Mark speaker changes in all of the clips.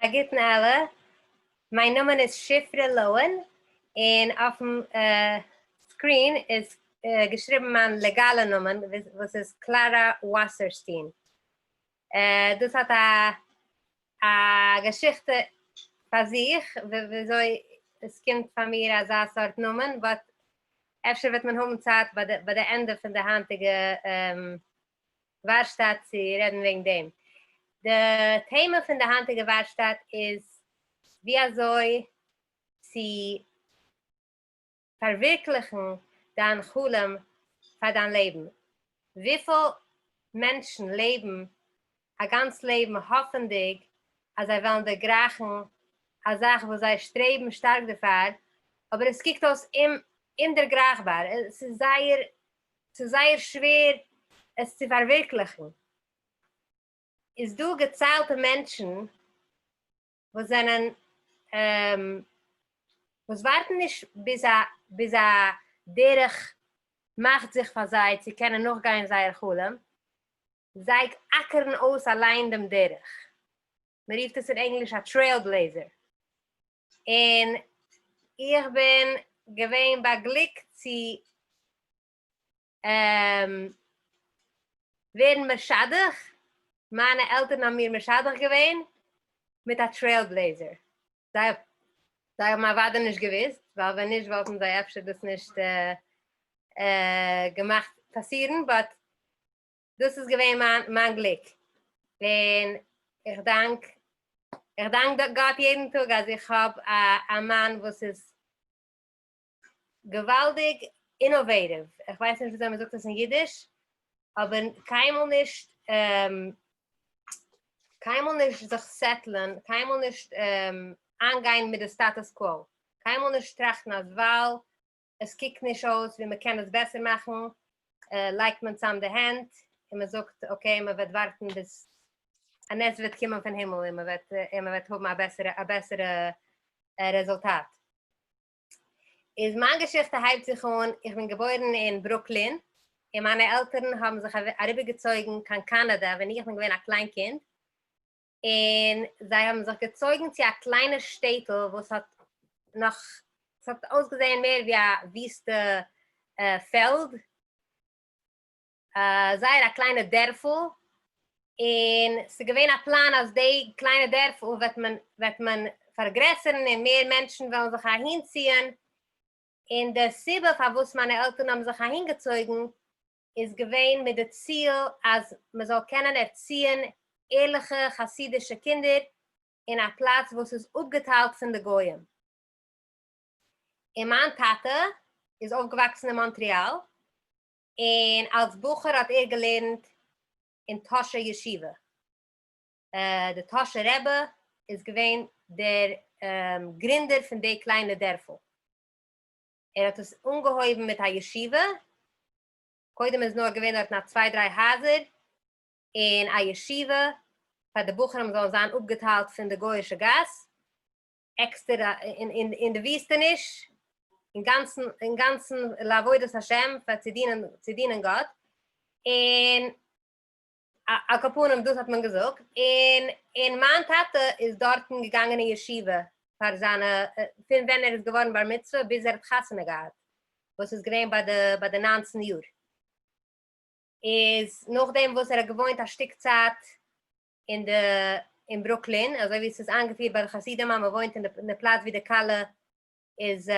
Speaker 1: א גוטן אלע, מיין נאמען איז שפרה לאוען, און אויפן screen איז געשריבן מיין לעגאלע נאמען וואס איז קלארא וואסערסטין. דאס האט א געשיכטע פאר זיך וויאזוי עס קומט פאר מיר אזא סארט נאמען, but אפשר וועט מען האבן צייט ביי די ענדע פון די היינטיגע ווארשטאט צו רעדן וועגן דעם. די טעמע פון די היינטיגע ווארשטאט איז ווי אזוי צו פארווירקליכן דיין חלום פאר דיין לעבן. וויפיל מענטשן לעבן א גאנץ לעבן האפענדיג אז זיי וועלן דערגרייכן א זאך וואס זיי שטרעבן שטארק דערפאר, אבער עס קוקט אויס אומדערגרייכבאר, עס איז זייער ס'איז זייער שווער עס צו פארווירקליכן. איז דא געציילטע מענטשן וואס זענען וואס ווארטן נישט ביז א ביז א דרך מאכט זיך פאר זיי צו קענען נאכגיין זייער חלום, זיי אקערן אויס אליין דעם דרך. מען רופט עס אין ענגליש א trailblazer. און איך בין געווען באגליקט צו ווערן משדך, מיינע עלטערן האבן מיר משדך געווען מיט א trailblazer, זיי האבן אוודאי נישט געוואוסט, ווייל ווען נישט וואלטן זיי אפשר דאס נישט געמאכט פאסירן, but דאס איז געווען מיין גליק, און איך דאנק איך דאנק גאט יעדן טאג אז איך האב א מאן וואס איז געוואלדיג innovative, איך ווייס נישט וויאזוי מען זאגט עס אין אידיש, אבער קיינמאל נישט קיינמאל נישט זיך settle ען, קיינמאל נישט איינגיין מיט די status quo, קיינמאל נישט טראכטן אז ווייל עס קוקט נישט אויס ווי מען קען עס בעסער מאכן, לייגט מען צאם די הענט און מען זאגט okay מען וועט ווארטן ביז א נס וועט קומען פון הימל און מען וועט און מען וועט האבן א בעסערע א בעסערע רעזולטאט. איז מיין געשיכטע הייבט זיך אן, איך בין געבוירן אין ברוקלין, און מיינע עלטערן האבן זיך אריבערגעצויגן קיין קאנאדע ווען איך בין געווען א קליין קינד, און זיי האבן זיך געצויגן צו א קליינע שטעטל וואס האט נאך, ס'האט אויסגעזען מער ווי א וויסטע פעלד, זייער א קליינע דערפל, און ס'איז געווען א פלאן אז די קליינע דערפל וועט מען וועט מען פארגרעסערן און מער מענטשן וועלן זיך אהינציען, און די סיבה פארוואס מיינע עלטערן האבן זיך אהינגעצויגן איז געווען מיט די ציל אז מען זאל קענען ערציען ערליכע חסידישע קינדער אין א פלאץ וואס איז אפגעטיילט פון די גוים. און מיין טאטע איז אויפגעוואקסן אין מאנטריאל, און אלס בחור האט ער געלערנט אין טאהשער ישיבה. די טאהשער רבי איז געווען דער גרינדער פון די קליינע דערפל. ער האט עס אנגעהויבן מיט א ישיבה, קודם איז נאר געווען דארטן א צוויי דריי הייזער, און א ישיבה פאר די בחורים זאלן זיין אפגעטיילט פון די גוי'אישע גאס, עקסטער אין די וויסטעניש, אינגאנצן אינגאנצן לעבודת השם, פאר צו דינען צו דינען גאט, און על כל פנים דאס האט מען געזאגט, און און מיין טאטע איז דארטן געגאנגען אין ישיבה פאר זיינע, פון ווען ער איז געווארן בר מצוה ביז ער האט חתונה געהאט, וואס איז געווען ביי די ביי די 19 יאר, איז נאכדעם וואס ער האט געוואוינט א שטיק צייט אין די אין ברוקלין, אזוי ווי עס איז איינגעפירט ביי די חסידים אז מען וואוינט אין די פלאץ ווי די כלה איז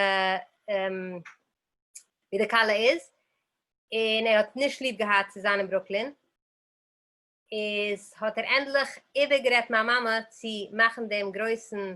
Speaker 1: ווי די כלה איז, און ער האט נישט ליב געהאט צו זיין אין ברוקלין, איז האט ער ענדליך איבערגערעדט מיין מאמע צו מאכן דעם גרויסן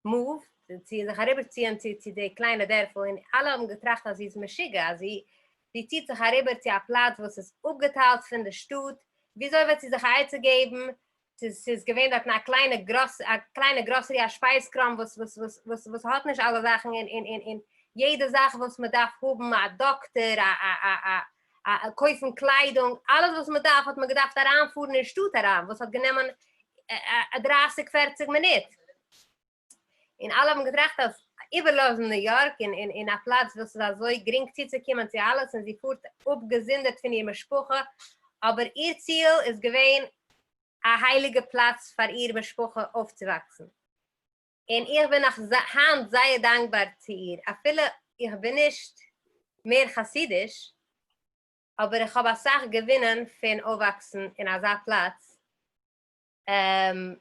Speaker 1: move, צו זיך אריבערציען צו צו די קליינע דערפל, און אלע האבן געטראכט אז זי איז משוגע, אז זי זי ציט זיך אריבער צו א פלאץ וואס איז אפגעטיילט פון די שטאט, וויאזוי וועט זי זיך א עצה געבן ס'איז ס'איז געווען דארטן א קליינע גראס א קליינע גראסערי א שפייז קראם וואס וואס וואס וואס וואס האט נישט אלע זאכן און און און און יעדע זאך וואס מען דארף האבן א דאקטער א א א א א קויפן קליידונג אלעס וואס מען דארף האט מען געדארפט אריינפארן אין שטאט אריין וואס האט גענומען א דרייסיג פערציג מינוט. און אלע האבן געטראכט אז איבערלאזן ניו יארק און און און א פלאץ וואס איז אזוי גרינג צוצוקומען צו אלעס און זי פארט אפגעזונדערט פון איר משפחה, אבער איר ציל איז געווען א הייליגע פלאץ פאר איר משפחה אויפצואוואקסן. און איך בין נאך היינט זייער דאנקבאר צו איר, אפילו איך בין נישט מער חסידיש, אבער איך האב אסאך געווינען פון אויפוואקסן אין אזא פלאץ, און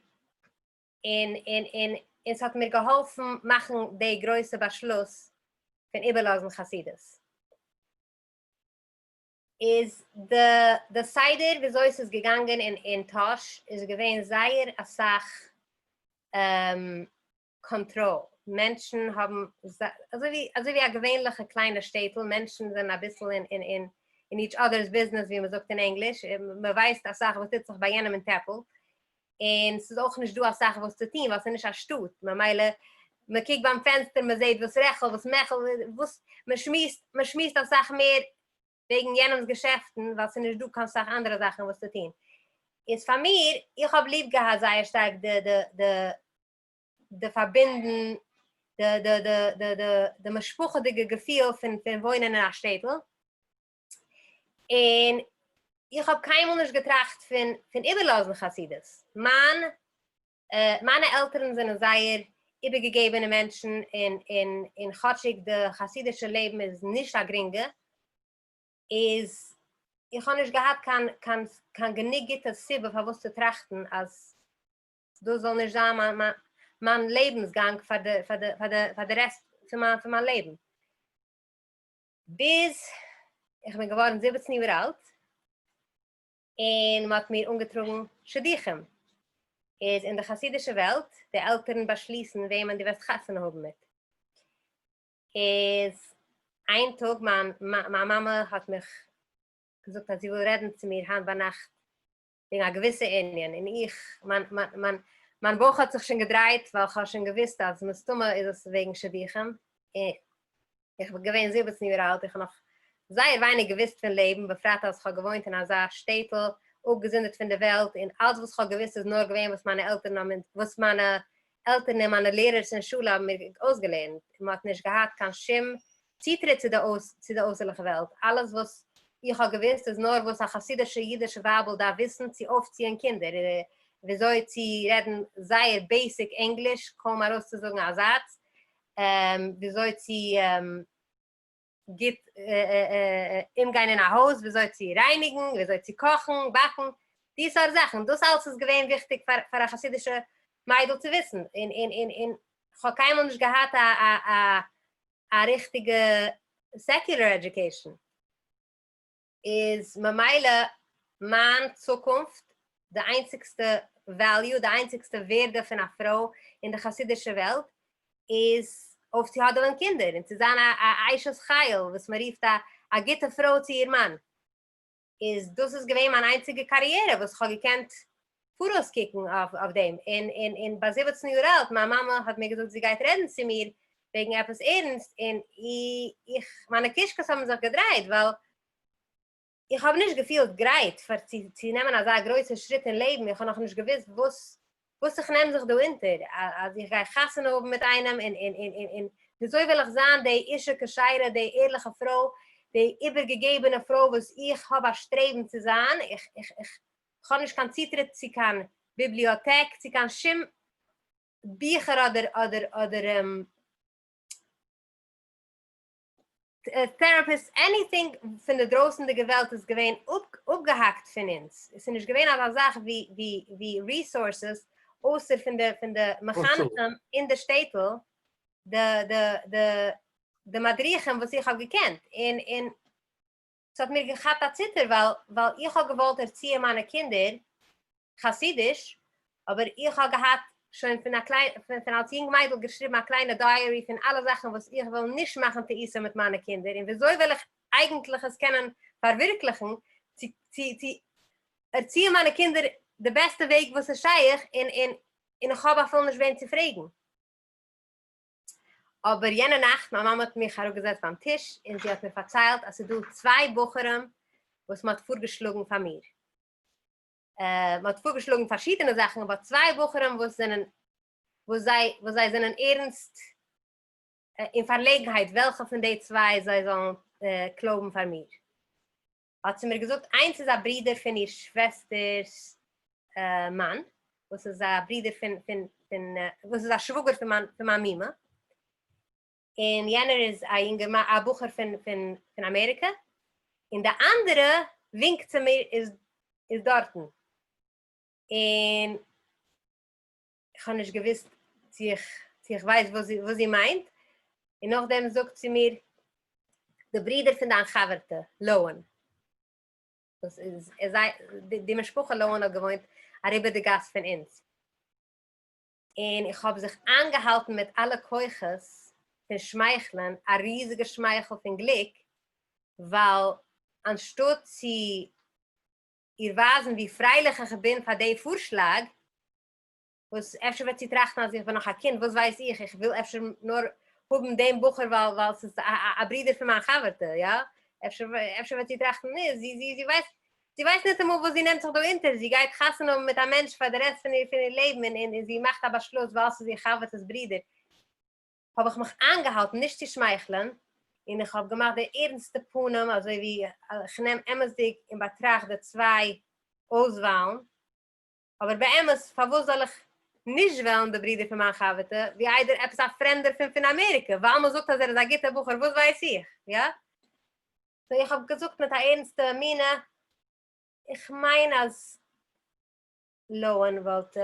Speaker 1: און און און ס'האט מיר געהאלפן מאכן די גרויסע באשלוס פון איבערלאזן חסידות. איז די די סדר וויאזוי ס'איז געגאנגען אין אין טאהש איז געווען זייער אסאך קאנטראל, מענטשן האבן אזוי ווי אזוי ווי א געווענליכע קליינע שטעטל, מענטשן זענען אביסל אין אין אין אין each other's business ווי מ'זאגט אין ענגליש, מ'ווייסט אסאך וואס טוט זיך ביי יענעם אין טעפל, און ס'איז אויך נישט דא אסאך וואס צו טון ווייל ס'איז נישט א שטאט, ממילא מ'קוקט ביים פענסטער מ'זעט וואס רעכל וואס מעכל וואס מ'שמועסט, מ'שמועסט אסאך מער וועגן יענעמ'ס געשעפטן ווייל ס'איז נישט דא קיין סאך אנדערע זאכן וואס צו טון. איז פאר מיר, איך האב ליב געהאט זייער שטארק די די די די פארבינדן די די די די די די משפחה'דיגע געפיל פון פון וואוינען אין א שטעטל, און איך האב קיינמאל נישט געטראכט פון פון איבערלאזן חסידות. מיין מיינע עלטערן זענען זייער איבערגעגעבענע מענטשן און און און כאטשיג די חסידישע לעבן איז נישט א גרינגע איז איך האב נישט געהאט קיין קיין קיין גענוג גוטע סיבה פארוואס צו טראכטן אז דאס זאל נישט זיין מיין מיין מיין לעבנס גאנג פאר די פאר די פאר די פאר די רעסט פון מיין פון מיין לעבן. ביז איך בין געווארן 17 יאר אלט און מען האט מיר אנגעטראגן שידוכים. איז אין די חסידישע וועלט, די עלטערן באשליסן וועמען דו וועסט חתונה האבן מיט. איז איין טאג מיין מיין מאמע האט מיך געזאגט אז זי וויל רעדן צו מיר היינט ביינאכט וועגן א געוויסע ענין, און איך, מיין מיין מיין מיין בויך האט זיך שוין געדרייט ווייל כ'האב שוין געוואוסט אז מסתמא איז עס וועגן שידוכים, און איך בין געווען 17 יאר אלט, איך האב נאך זייער ווייניג געוואוסט פון לעבן, בפרט אז כ'האב געוואוינט אין אזא שטעטל, אפגעזונדערט פון די וועלט, און אלץ וואס כ'האב געוואוסט איז נאר געווען וואס מיינע עלטערן האבן וואס מיינע עלטערן און מיינע לערערס אין שולע האבן מיר אויסגעלערנט, און מ'האט נישט געהאט קיין שום צוטריט צו די צו די אויסערליכע וועלט, אלעס וואס איך האב געוואוסט איז נאר וואס א חסידישע אידישע ווייבל דארף וויסן צו אויפציען קינדער, וויאזוי צו רעדן זייער basic ענגליש, קוים ארויסצוזאגן א זאץ, וויאזוי צו גוט אומגיין אין א הויז, וויאזוי צו רייניגן, וויאזוי צו קאכן, באקן, די סארט זאכן, דאס אלס איז געווען וויכטיג פאר פאר א חסידישע מיידל צו וויסן, און און און און כ'האב קיינמאל נישט געהאט א א א א ריכטיגע secular education. איז ממילא מיין צוקונפט, די איינציגסטע value, די איינציגסטע ווערדע פון א פרוי אין די חסידישע וועלט איז אויפצוהאדעווען קינדער און צו זיין א אשת חיל וואס מען רופט א גוטע פרוי צו איר מאן. איז דאס איז געווען מיין איינציגע קאריערע וואס כ'האב געקענט פאראויס קוקן אויף דעם, און און און ביי 17 יאר אלט, מיין מאמע האט מיר געזאגט זי גייט רעדן צו מיר וועגן עפעס ערנסט, און איך, מיינע קישקעס האבן זיך געדרייט, ווייל איך האב נישט געפילט גרייט פאר צו צו נעמען אזא גרויסע שריט אין לעבן, איך האב נאכנישט געוואוסט וואס וואס איך נעם זיך דא אונטער, אז איך גיי חתונה האבן מיט איינעם, און און און און און וויאזוי וועל איך זיין די אישה כשרה, די ערליכע פרוי, די איבערגעגעבענע פרוי וואס איך האב א שטרעבן צו זיין, איך איך איך האב נישט קיין צוטריט צו קיין ביבליאטעק, צו קיין שום ביכער אדער אדער אדער therapist, anything פון די דרויסנדיגע וועלט איז געווען אפגעהאקט פון אונז, עס איז נישט געווען אזא זאך ווי ווי ווי resources אויסער פון די פון די מחנכים אין די שטעטל, די די די די מדריכים וואס איך האב געקענט, און און ס'האט מיר געכאפט א ציטער ווייל ווייל איך האב געוואלט ערציען מיינע קינדער חסידיש, אבער איך האב געהאט שוין פון א קליין פון אלס יונג מיידל געשריבן א קליינע diary פון אלע זאכן וואס איך וויל נישט מאכן טעותים מיט מיינע קינדער און וויאזוי וועל איך אייגנטליך עס קענען פארווירקליכן צו צו צו ערציען מיינע קינדער די בעסטע וועג וואס איז שייך און און און איך האב אפילו נישט וועם צו פרעגן. אבער יענע נאכט, מיין מאמע האט מיך אראפגעזעצט ביים טיש און זי האט מיר פארציילט אז ס'איז דא צוויי בחורים וואס מ'האט פארגעשלאגן פאר מיר. מ'האט פארגעשלאגן פארשידענע זאכן, אבער צוויי בחורים וואס זענען, וואס זיי, וואס זיי זענען ערנסט אין פארלעגנהייט וועלכע פון די צוויי זיי זאלן קלויבן פאר מיר. האט זי מיר געזאגט, איינס איז א ברודער פון איר שוועסטער'ס מאן, וואס איז א ברודער פון פון פון וואס איז א שוואגער פון מיין פון מיין מומע, און יענער איז א יונגערמאן א בחור פון פון פון אמעריקע, און די אנדערע ווינקט צו מיר איז איז דארטן, און איך האב נישט געוואוסט צו איך צו איך ווייס וואס זי וואס זי מיינט, און נאכדעם זאגט זי מיר די ברודער פון דיין חבר'טע לאה'ן, וואס איז זיי די משפחה לאה'ן האט געוואוינט אריבער די גאס פון אונז, און איך האב זיך איינגעהאלטן מיט אלע כוחות פון שמייכלען, א ריזיגע שמייכל פון גליק, ווייל אנשטאט צו איר ווייזן ווי פרייליך איך בין פאר די פארשלאג, וואס אפשר וועט זי טראכטן אז איך בין נאך א קינד, וואס ווייס איך, איך וויל אפשר נאר האבן דעם בחור ווייל ווייל ס'איז א ברודער פון מיין חבר'טע, יא? אפשר אפשר וועט זי טראכטן, נו, זי זי זי ווייסט זי ווייסט ניטאמאל וואס זי נעמט זיך דא אונטער, זי גייט חתונה האבן מיט א מענטש פאר די רעסט פון איר פון איר לעבן און און זי מאכט א באשלוס ווייל ס'איז איר חבר'טע'ס ברודער. האב איך מיך איינגעהאלטן נישט צו שמייכלען, און איך האב געמאכט די ערנסטע פנים אזוי ווי איך נעם אמת'דיג אין באטראכט די צוויי אויסוואלן, אבער באמת פארוואס זאל איך נישט וועלן די ברודער פון מיין חבר'טע ווי איידער עפעס א פרעמדער פון פון אמעריקע ווייל מען זאגט אז ער איז א גוטער בחור וואס ווייס איך, יא? so איך האב געזאגט מיט א ערנסטע מינע, איך מיין אז לאה'ן וואלט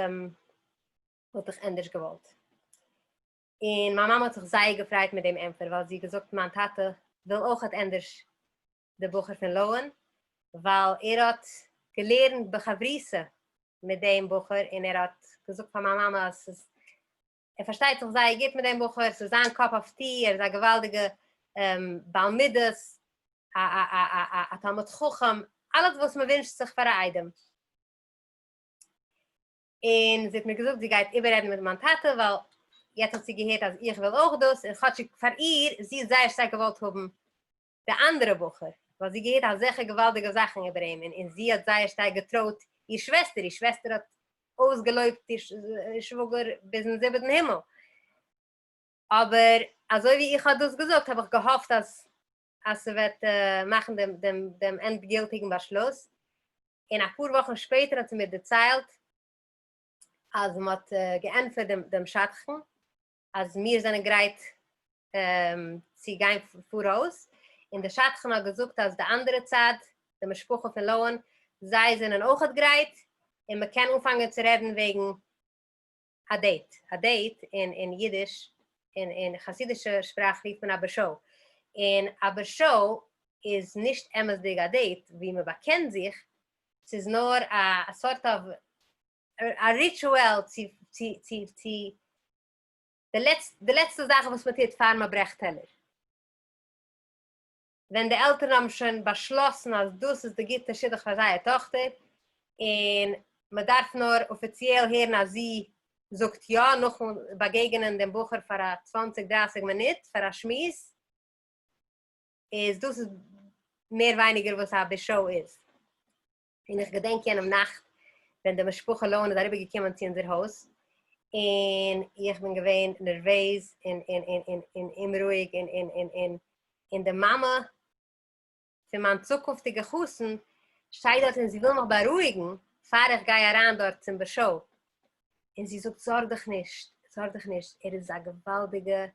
Speaker 1: וואלט איך ענדערש געוואלט. און מיין מאמע האט זיך זייער געפרייט מיט דעם ענטפער ווייל זי האט געזאגט מיין טאטע וויל אויכעט ענדערש די בחור פון לאה'ן ווייל ער האט געלערנט בחברותא מיט דעם בחור און ער האט געזאגט פאר מיין מאמע אז ס'איז ער פארשטייט זיך זייער גוט מיט דעם בחור, ס'איז זיין cup of tea, ער איז א געוואלדיגע בעל מידות, א א א א א תלמיד חכם, אלעס וואס מ'ווינטשט זיך פאר א איידעם. און זי האט מיר געזאגט זי גייט איבעררעדן מיט מיין טאטע ווייל יעצט האט זי געהערט אז איך וויל אויך דאס, און כאטשיג פאר איר, זי האט זייער שטארק געוואלט האבן די אנדערע בחור, ווייל זי געהערט אזעלכע געוואלדיגע זאכן איבער אים, און זי האט זייער שטארק געטרויט איר שוועסטער, איר שוועסטער האט אויסגעלויבט איר שוואגער ביזן זיבעטן הימל. אבער אזוי ווי איך האב דאס געזאגט האב איך געהאפט אז אז ס'וועט מאכן דעם דעם דעם ענדגילטיגן באשלוס, און אפאר וואכן שפעטער האט זי מיר דערציילט אז מ'האט געענטפערט דעם דעם שדכן אז מיר זענען גרייט צו גיין פאראויס, און דער שדכן האט געזאגט אז די אנדערע צד, די משפחה פון לאה'ן, זיי זענען אויכעט גרייט, און מ'קען אנפאנגען צו רעדן וועגן א date. א date אין אין אידיש, אין אין חסידישע שפראך רופט מען א באשאו. און א באשאו איז נישט אמת'דיג א date ווי מען באקענט זיך, ס'איז נאר א סארט אוו א ritual צו צו צו צו די לעצטע זאך וואס מען טוט פאר מען ברעכט טעלער. ווען די עלטערן האבן שוין באשלאסן אז דאס איז די גוטע שידוך פאר זייער טאכטער, און מען דארף נאר אפיציעל הערן אז זי זאגט יא, נאכן באגעגענען דעם בחור פאר א צוואנציג דרייסיג מינוט פאר א שמועס, איז דאס איז מער ווייניגער וואס א באשאו איז. און איך געדענק יענעם נאכט ווען די משפחה לאה'ן איז אריבער געקומען צו אונזער הויז, און איך בין געווען נערוועז און און און און און אומרואיג און און און און און די מאמע פון מיין צוקונפטיגע חתן שטייט דארט און זי וויל מיך בארואיגן פאר איך גיי אריין דארט צום באשאו, און זי זאגט זארג דיך נישט, זארג דיך נישט, ער איז א געוואלדיגע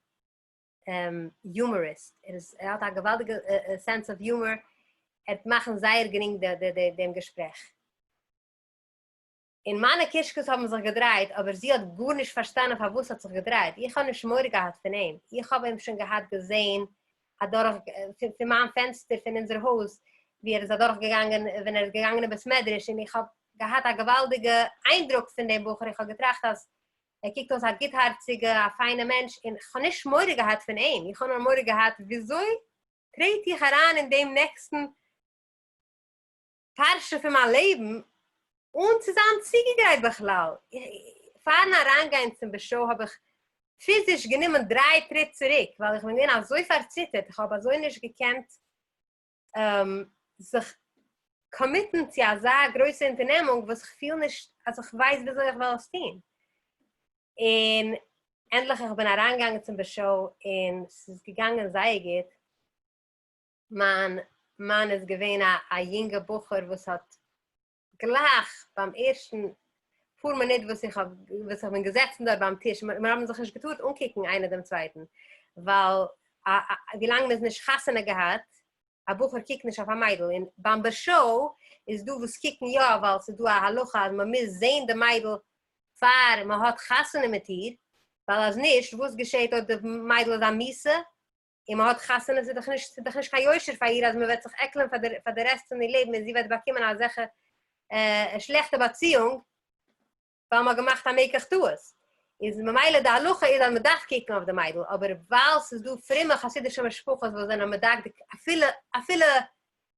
Speaker 1: humorist, ער איז ער האט א געוואלדיגע sense of humor, ער וועט מאכן זייער גרינג דעם געשפרעך. און מיינע קישקעס האבן זיך געדרייט, אבער זי האט גארנישט פארשטאנען פארוואס ס'האט זיך געדרייט, איך האב נישט מורא געהאט פון אים, איך האב אים שוין געהאט געזען אדורך פון מיין פענסטער פון אונזער הויז ווי ער איז אדורך געגאנגען ווען ער איז געגאנגען אין בית מדרש, און איך האב געהאט א געוואלדיגע איינדרוק פון דעם בחור, איך האב געטראכט אז ער קוקט אויס א גוטהארציגע א פיינע מענטש, און כ'האב נישט מורא געהאט פון אים, איך האב נאר מורא געהאט וויאזוי טרעט איך אריין אין דעם נעקסטן פרשה פון מיין לעבן אן צו זיין צוגעגרייט בכלל. פארן אריינגיין צום באשאו האב איך פיזיש גענומען דריי טריט צוריק, ווייל איך בין געווען אזוי פארציטערט, איך האב אזוי נישט געקענט זיך commit ן צו אזא גרויסע אונטערנעמונג וואס איך פיל נישט אז איך ווייס וויאזוי איך וועל עס טון. און ענדליך איך בין אריינגעגאנגען צום באשאו און ס'איז געגאנגען זייער גוט. מיין מאן איז געווען א יונגע בחור וואס האט גלייך ביים ערשטן פאר מינוט וואס איך האב וואס איך בין געזעצן דארט ביים טיש, מיר האבן זיך נישט געטארט אנקוקן איינער דעם צווייטן, ווייל ווילאנג מען איז נישט חתונה געהאט, א בחור קוקט נישט אויף א מיידל, און ביים בשאו איז דא וואס קוקן יא, ווייל ס'איז דא א הלכה אז מען מוז זען די מיידל פאר מען האט חתונה מיט איר, ווייל אז נישט וואס געשעט אויב די מיידל איז א מיאוסע און מען האט חתונה, ס'איז דאך נישט ס'איז דאך נישט קיין יושר פאר איר אז מען וועט זיך עקלען פאר די פאר די רעסט פון איר לעבן און זי וועט באקומען אזעלכע שלעכטע באציאונג ווייל מען האט געמאכט א מקח טעות. איז ממילא די הלכה איז אז מען דארף קוקן אויף די מיידל, אבער ווייל ס'איז דא פרומע חסידישע משפחות וואס זענען מדקדק אפילו אפילו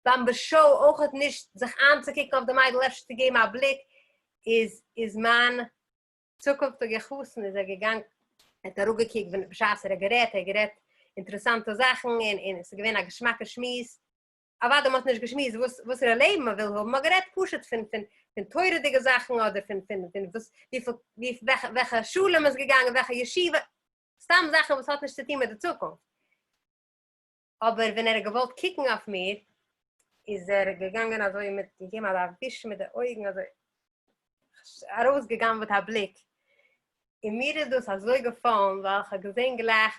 Speaker 1: ביים בשאו אויכעט נישט זיך איינצוקוקן אויף די מיידל אפשר צו געבן א בליק, איז איז מיין צוקונפטיגע חתן איז ער געגאנגען ער האט אראפגעקוקט ווען בשעת ער האט גערעדט, ער האט גערעדט אינטערעסאנטע זאכן און און עס איז געווען א געשמאקע שמועס, אוודאי מען האט נישט געשמועסט וואס וואסערע לעבן מען וויל האבן, מען האט גערעדט פשוט פון פון פון תורה'דיגע זאכן אדער פון פון פון וואס וויפיל ווי וועלכע וועלכע שולע מען איז געגאנגען וועלכע ישיבה, סתם זאכן וואס האט נישט צו טון מיט די צוקונפט. אבער ווען ער האט געוואלט קוקן אויף מיר איז ער געגאנגען אזוי מיט געגעבן אזא וויש מיט די אויגן אזוי ארויסגע'גנב'עט א בליק, און מיר איז דאס אזוי געפאלן ווייל איך האב געזען גלייך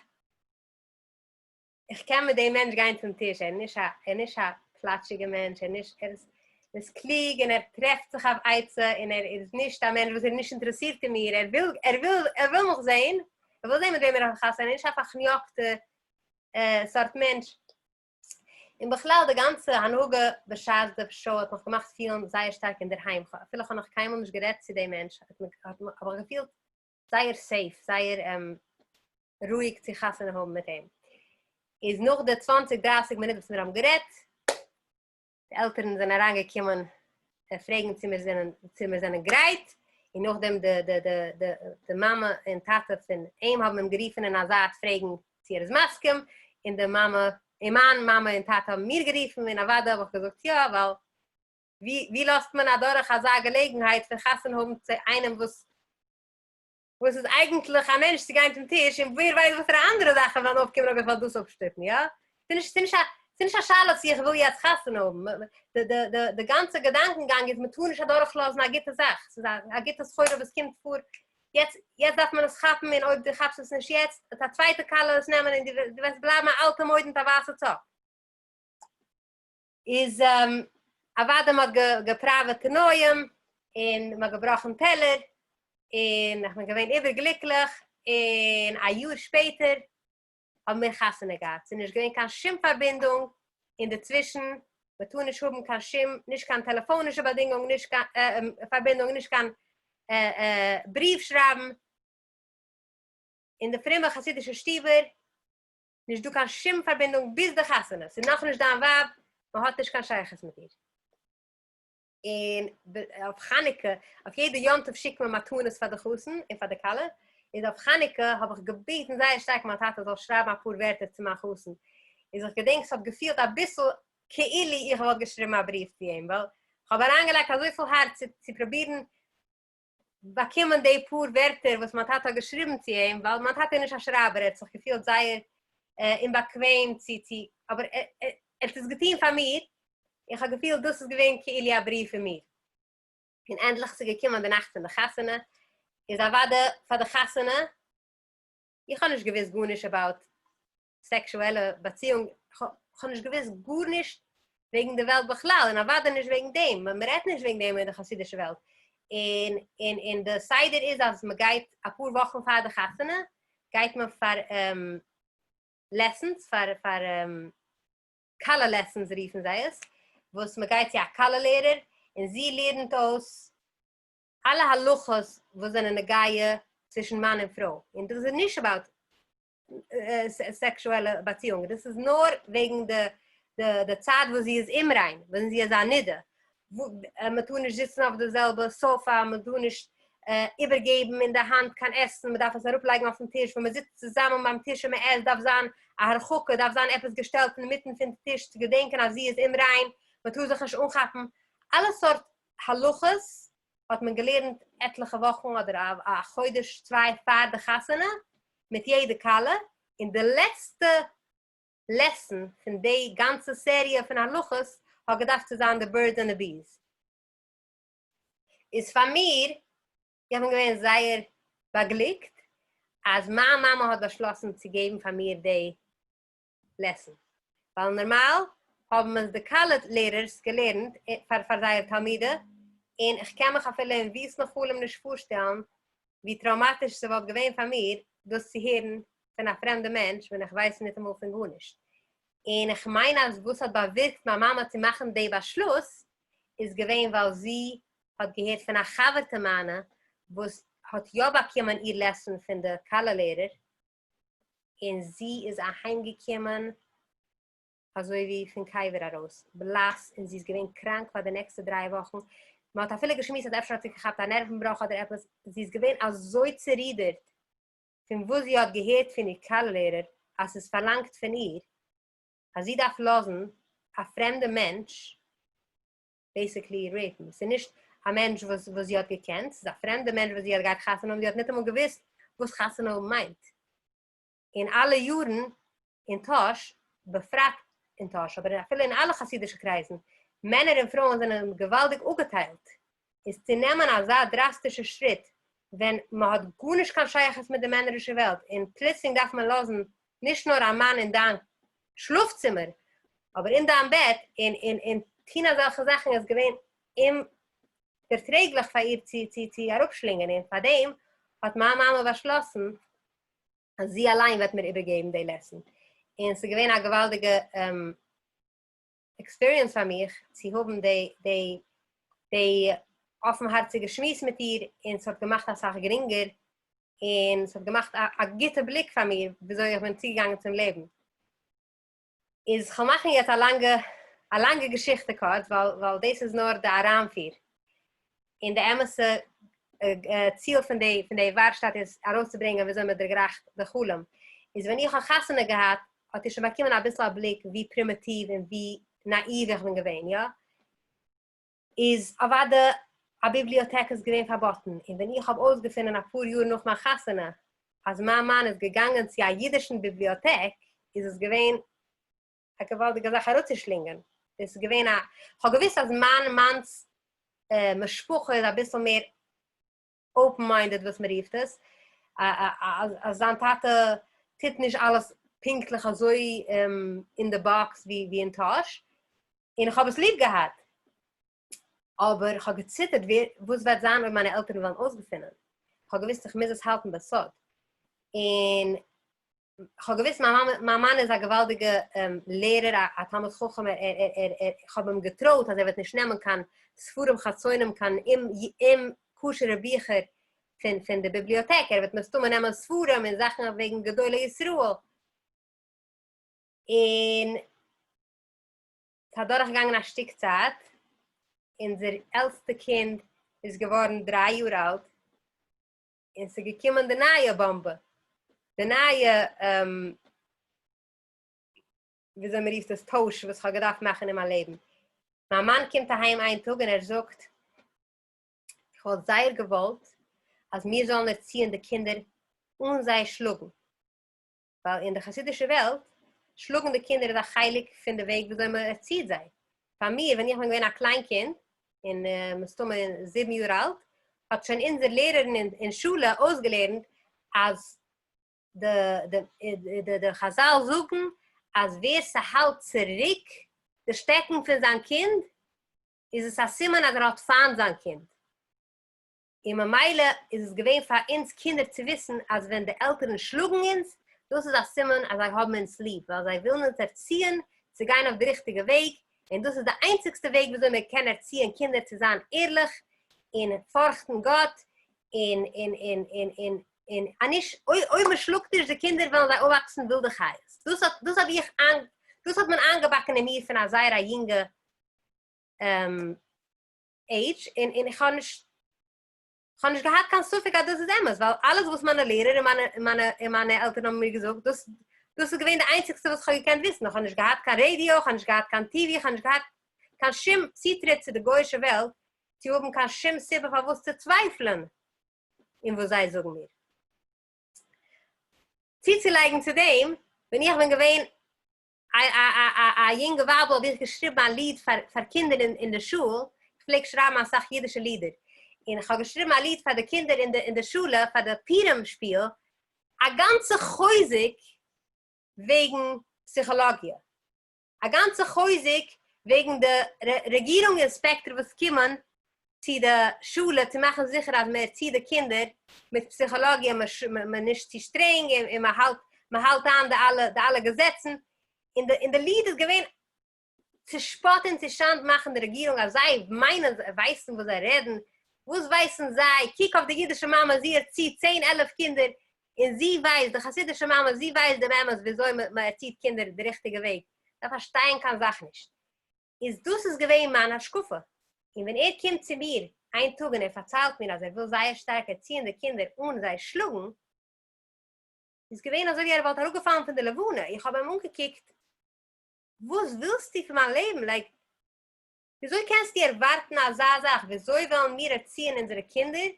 Speaker 1: איך קען מיט דעם מענטש גיין צום טיש, ער איז נישט א ער איז נישט א פלאטשיגע מענטש, ער איז נישט ער איז ער איז קלוג און ער טרעפט זיך אויף עצה און ער איז נישט א מענטש וואס איז נישט אינטערעסירט אין מיר, ער וויל ער וויל ער וויל מיך זען, ער וויל זען מיט וועם ער האט חתונה, ער איז נישט א פארכניאקטע סארט מענטש. און בכלל די גאנצע הנהגה בשעת די show האט מיך געמאכט פילן זייער שטארק אינדערהיים, אפילו איך האב נאך קיינמאל נישט גערעדט צו דעם מענטש, האב איך געפילט זייער safe, זייער רואיג צו חתונה האבן מיט אים. איז נאך די צוואנציג דרייסיג מינוט וואס מיר האבן גערעדט, די עלטערן זענען אריינגעקומען פרעגן צו מיר זענען צו מיר זענען גרייט, און נאכדעם די די די די די מאמע און טאטע פון אים האבן אים גערופן אין א זייט פרעגן צו ער איז מסכים, און די מאמע און מיין מאמע און טאטע האבן מיר גערופן, און אוודאי האב איך געזאגט יא, ווייל ווי ווי לאזט מען אדורך אזא געלעגנהייט פון חתונה האבן צו איינעם וואס וואס איז אייגנטליך א מענטש צו גיין צום טיש, און ווער ווייסט וואסערע אנדערע זאכן וועלן אויפקומען אויב איך וועל דאס אפשטופן, יא? ס'איז נישט ס'איז נישט א שאלה צו איך וויל יעצט חתונה האבן, די די די די גאנצע געדאנקענגאנג איז מ'טאר נישט אדורכלאזן א גוטע זאך, ס'איז א גוטע סחורה וואס קומט פאר יעצט, יעצט דארף מען עס כאפן און אויב דו כאפסט עס נישט יעצט וועט א צווייטע כלה עס נעמען און דו וועסט בלייבן א אלטע מויד מיט א ווייסע צאפ. איז אוודאי מ'האט געפראוועט תנאים און מ'האט געבראכן טעלער און איך בין געווען איבערגליקליך און א יאר שפעטער האבן מיר חתונה געהאט, ס'איז נישט געווען קיין שום פארבינדונג אינדערצווישן, מ'טאר נישט האבן קיין שום, נישט קיין טעלעפאנישע באדינגונג, נישט קיין פארבינדונג, נישט קיין בריוו שרייבן, אין די פרומע חסידישע שטיבער נישט דא קיין שום פארבינדונג ביז די חתונה, ס'איז נאכנישט דיין ווייב, מ'האט נישט קיין שייכות מיט איר. און אויף חנוכה, אויף יעדע יום טוב שיקט מען מתנות פאר די חתן און פאר די כלה, איז אויף חנוכה האב איך געבעטן זייער שטארק מיין טאטע זאל שרייבן אפאר ווערטער צו מיין חתן, איז איך געדענק ס'האט געפילט אביסל כאילו איך וואלט געשריבן א בריוו צו אים, ווייל כ'האב אריינגעלייגט אזויפיל הארץ צו פרובירן באקומען די פאר ווערטער וואס מיין טאטע האט געשריבן צו אים, ווייל מיין טאטע איז נישט א שרייבער, ער האט זיך געפילט זייער אומבאקוועם צו צו, אבער ער האט עס געטון פאר מיר, איך האב געפילט דאס איז געווען כאילו א בריוו פון מיר. און ענדליך ס'איז געקומען די נאכט פון די חתונה, איז אוודאי פאר די חתונה, איך האב נישט געוואוסט גארנישט about סעקשועלע באציאונג, כ'האב נישט געוואוסט גארנישט וועגן די וועלט בכלל, און אוודאי נישט וועגן דעם, מען רעדט נישט וועגן דעם אין די חסידישע וועלט, און און און די סדר איז אז מען גייט אפאר וואכן פאר די חתונה גייט מען פאר lessons, פאר פאר כלה lessons רופן זיי עס, וואס מען גייט צו א כלה לערער און זי לערנט אויס אלע הלכות וואס זענען נוגע צווישן מאן און פרוי, און דאס איז נישט about סעקשועלע באציאונגען, דאס איז נאר וועגן די די צייט וואס זי איז אומריין, ווען זי איז א נידה, מען טאר נישט זיצן אויף די זעלבע סאפא, מען טאר נישט איבערגעבן אין די האנט קיין עסן, מען דארף עס אראפלייגן אויפן טיש, ווען מען זיצט צוזאמען ביים טיש און מען עסט דארף זיין א הרחקה, דארף זיין עפעס געשטעלט אינמיטן פון די טיש צו געדענקען אז זי איז אומריין, מען טאר זיך נישט אנכאפן, אלע סארט הלכות האט מען געלערנט עטליכע וואכן אדער א חודש צוויי פאר די חתונה מיט יעדע כלה, און די לעצטע lesson פון די גאנצע סעריע פון הלכות האט געדארפט צו זיין די birds and the bees. איז פאר מיר איך בין געווען זייער באגליקט אז מיין מאמע האט באשלאסן צו געבן פאר מיר די lesson, ווייל נארמאל האבן עס די כלה לערערס געלערנט פאר פאר זייער תלמידה, און איך קען מיך אפילו אין וויסטן חלום נישט פארשטעלן ווי טראומאטיש ס'וואלט געווען פאר מיר דאס צו הערן פון א פרעמדע מענטש ווען איך ווייס ניטאמאל פון גארנישט. און איך מיין אז וואס האט באווירקט מיין מאמע צו מאכן די באשלוס איז געווען ווייל זי האט געהערט פון א חבר'טע מיינע וואס האט יא באקומען איר lesson פון די כלה לערער, און זי איז אהיימגעקומען אזוי ווי פון קבר ארויס, בלאס, און זי איז געווען קראנק פאר די נעקסטע 3 וואכן, מען האט אפילו געשמועסט אז אפשר האט זי געכאפט א נערוון בראך אדער עפעס, זי איז געווען אזוי צערודערט פון וואס זי האט געהערט פון איר כלה לערער אז ס'איז פארלאנגט פון איר אז זי דארף לאזן א פרעמדע מענטש basically rape ן, ס'איז נישט א מענטש וואס וואס זי האט געקענט, ס'איז א פרעמדע מענטש וואס זי האט געהאט חתונה האבן, זי האט ניטאמאל געוואוסט וואס חתונה האבן מיינט. אין אלע יארן אין טאהש, בפרט אין טאהש, אבער אפילו אין אלע חסידישע קרייזן, מענער און פרויען זענען געוואלדיג אפגעטיילט, איז צו נעמען אזא דראסטישע שריט ווען מען האט גארנישט קיין שייכות מיט די מענערישע וועלט און פלוצלינג דארף מען לאזן נישט נאר א מאן אין דיין שלאף צימער, אבער אין דיין בעט, און און און טון אזעלכע זאכן איז געווען אומדערטרעגליך פאר איר צו צו צו אראפשלינגען, און פארדעם האט מיין מאמע באשלאסן אז זי אליין וועט מיר איבערגעבן די lesson, און ס'איז געווען א געוואלדיגע experience פאר מיך צו האבן די די די אפנהארציגע שמועס מיט איר, און ס'האט געמאכט אסאך גרינגער, און ס'האט געמאכט א גוטע בליק פאר מיר וויאזוי איך בין צוגעגאנגען צום לעבן. איז כ'וועל מאכן יעצט א לאנגע א לאנגע געשיכטע קורץ, ווייל ווייל דאס איז נאר די אריינפיר, און די אמת'ע ציל פון די פון די ווארשטאט איז ארויסצוברענגען וויאזוי מען דערגרייכט די חלום. איז ווען איך האב חתונה געהאט האט איר שוין באקומען אביסל א בליק ווי פרימיטיוו און ווי נאאיוו איך בין געווען, יא? איז אוואדע א ביבליאטעק איז געווען פארבאטן, און ווען איך האב אויסגעפונען אפאר יאר נאך מיין חתונה אז מיין מאן איז געגאנגען צו א אידישן ביבליאטעק איז עס געווען א געוואלדיגע זאך אראפצושלינגען. דאס איז געווען א, כ'האב געוואוסט אז מיין מאנ'ס משפחה איז אביסל מער open minded וואס מען רופט עס, אז זיין טאטע טוט נישט אלעס פונקטליך אזוי אין די box ווי אין טאהש, און איך האב עס ליב געהאט, אבער איך האב געציטערט ווער וואס וועט זיין אויב מיינע עלטערן וועלן אויסגעפינען, איך האב געוואוסט איך מוז עס האלטן בסוד, און כ'האב געוואוסט מיין מאמע, מיין מאן איז א געוואלדיגע לערער, א תלמיד חכם, ער ער ער ער, כ'האב אים געטרויט אז ער וועט נישט נעמען קיין ספרים חצונים, קיין אומ'כשר'ע ביכער פון פון די ביבליאטעק, ער וועט מסתמא נעמען ספרים און זאכן וועגן גדולי ישראל. און ס'איז אדורכגעגאנגען א שטיק צייט, אונזער עלטסטע קינד איז געווארן 3 יאר אלט, און ס'איז געקומען די נייע באמבע, די נייע, וויאזוי מען רופט עס, טויש וואס כ'האב געדארפט מאכן אין מיין לעבן. מיין מאן קומט אהיים איין טאג און ער זאגט, איך וואלט זייער געוואלט אז מיר זאלן ערציען די קינדער אן זיי שלאגן. ווייל אין די חסידישע וועלט, שלאגן די קינדער איז א חלק פון די וועג וויאזוי מען ערציעט זיי. פאר מיר, ווען איך בין געווען א קליין קינד, און מסתמא 7 יאר אלט, האט שוין אונזער לערערין אין שולע אויסגעלערנט אז די חזל זאגן אז ווער ס'האלט צוריק די שטעקן פון זיין קינד, איז עס א סימן אז ער האט פיינט זיין קינד. און ממילא איז עס געווען פאר אונז קינדער צו וויסן אז ווען די עלטערן שלאגן אונז, דאס איז א סימן אז זיי האבן אונז ליב, ווייל זיי ווילן אונז ערציען צו גיין אויף די ריכטיגע וועג, און דאס איז די איינציגסטע וועג וויאזוי מען קען ערציען קינדער צו זיין ערליך און פארכטן גאט, און און און און און און א נישט, אויב מען שלאגט נישט די קינדער וועלן זיי אויפוואקסן ווילדע חיות. דאס האט דאס האב איך דאס האט מען איינגעבאקן אין מיר פון א זייער א יונגע עידזש, און און איך האב נישט כ'האב נישט געהאט קיין ספק אז דאס איז אמת, ווייל אלעס וואס מיינע לערער און מיינע און מיינע און מיינע עלטערן האבן מיר געזאגט, דאס דאס איז געווען די איינציגסטע וואס כ'האב געקענט וויסן, איך האב נישט געהאט קיין רעדיא, איך האב נישט געהאט קיין TV, איך האב נישט געהאט קיין שום צוטריט צו די גוי'אישע וועלט צו האבן קיין שום סיבה פארוואס צו צווייפלען אין וואס זיי זאגן מיר. צוצולייגן צו דעם, ווען איך בין געווען א יונגע ווייבל האב איך געשריבן א ליד פאר קינדער אין די שול, איך פלעג שרייבן אסאך אידישע לידער, און איך האב געשריבן א ליד פאר די קינדער אין די אין די שולע פאר די פורים שפיל, א גאנצע חוזק וועגן פסיכאלאגיע, א גאנצע חוזק וועגן די רעגירונג אינספעקטאר וואס קומען צו די שולע צו מאכן זיכער אז מען ערציט די קינדער מיט פסיכאלאגיע, מען נישט צו שטרענג און מען האלט מען האלט איין די אלע די אלע געזעצן, און די און די ליד איז געווען צו שפאט און צו שאנד מאכן די רעגירונג אז זיי מיינען זיי ווייסן וואס זיי רעדן, וואס ווייסן זיי, קוק אויף די אידישע מאמע זי ערציט צען עלף קינדער און זי ווייסט, די חסידישע מאמע זי ווייסט דעם אמת וויאזוי מען ערציט קינדער די ריכטיגע וועג, זיי פארשטייען קיין זאך נישט. איז דאס איז געווען מיין השקפה, און ווען ער קומט צו מיר איין טאג און ער פארציילט מיר אז ער וויל זייער שטארק ערציען די קינדער אן זיי שלאגן, איז געווען אזוי ווי ער וואלט אראפגעפאלן פון די לבנה, איך האב אים אנגעקוקט, וואס ווילסטו פון מיין לעבן, like, וויאזוי קענסטו ערווארטן אזא זאך, וויאזוי וועלן מיר ערציען אונזערע קינדער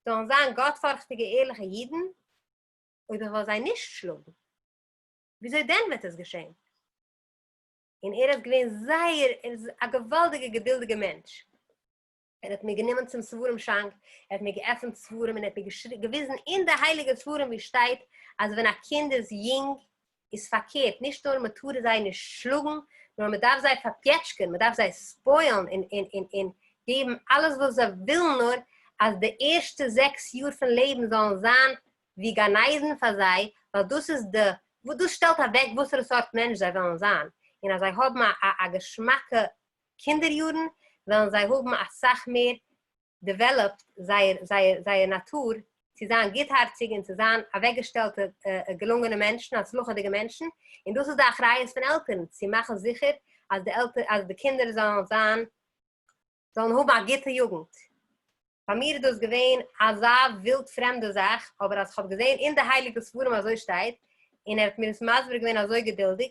Speaker 1: זאלן זיין גאטפארכטיגע ערליכע אידן אויב איך וועל זיי נישט שלאגן? וויאזוי דען וועט עס געשען? און ער איז געווען זייער, ער איז א געוואלדיגע געדולדיגע מענטש, ער האט מיר גענומען צום ספרים שאנק, ער האט מיר געעפנט ספרים און ער האט מיר געוויזן אין די הייליגע ספרים ווי שטייט אז ווען א קינד איז יונג איז פארקערט, נישט נאר מען טאר זיי נישט שלאגן, נאר מען דארף זיי פארפיעטשקען, מען דארף זיי spoil ן און און און און געבן אלעס וואס זיי ווילן נאר אז די ערשטע 6 יאר פון לעבן זאלן זיין ווי גן עדן פאר זיי, ווייל דאס איז די, דאס שטעלט אוועק וואסערע סארט מענטש זיי וועלן זיין, און אז זיי האבן א א געשמאקע קינדער יארן וועלן זיי האבן אסאך מער developed זייער זייער זייער נאטור צו זיין גוטהארציג און צו זיין אוועקגעשטעלטע געלונגענע מענטשן, הצלחה'דיגע מענטשן, און דאס איז די אחריות פון עלטערן צו מאכן זיכער אז די עלטער אז די קינדער זאלן זיין זאלן האבן א גוטע יוגנט. פאר מיר איז דאס געווען אזא ווילד פרעמדע זאך, אבער אז כ'האב געזען אין די הייליגע ספרים אזוי שטייט, און ער האט מיר עס מסביר געווען אזוי געדולדיג,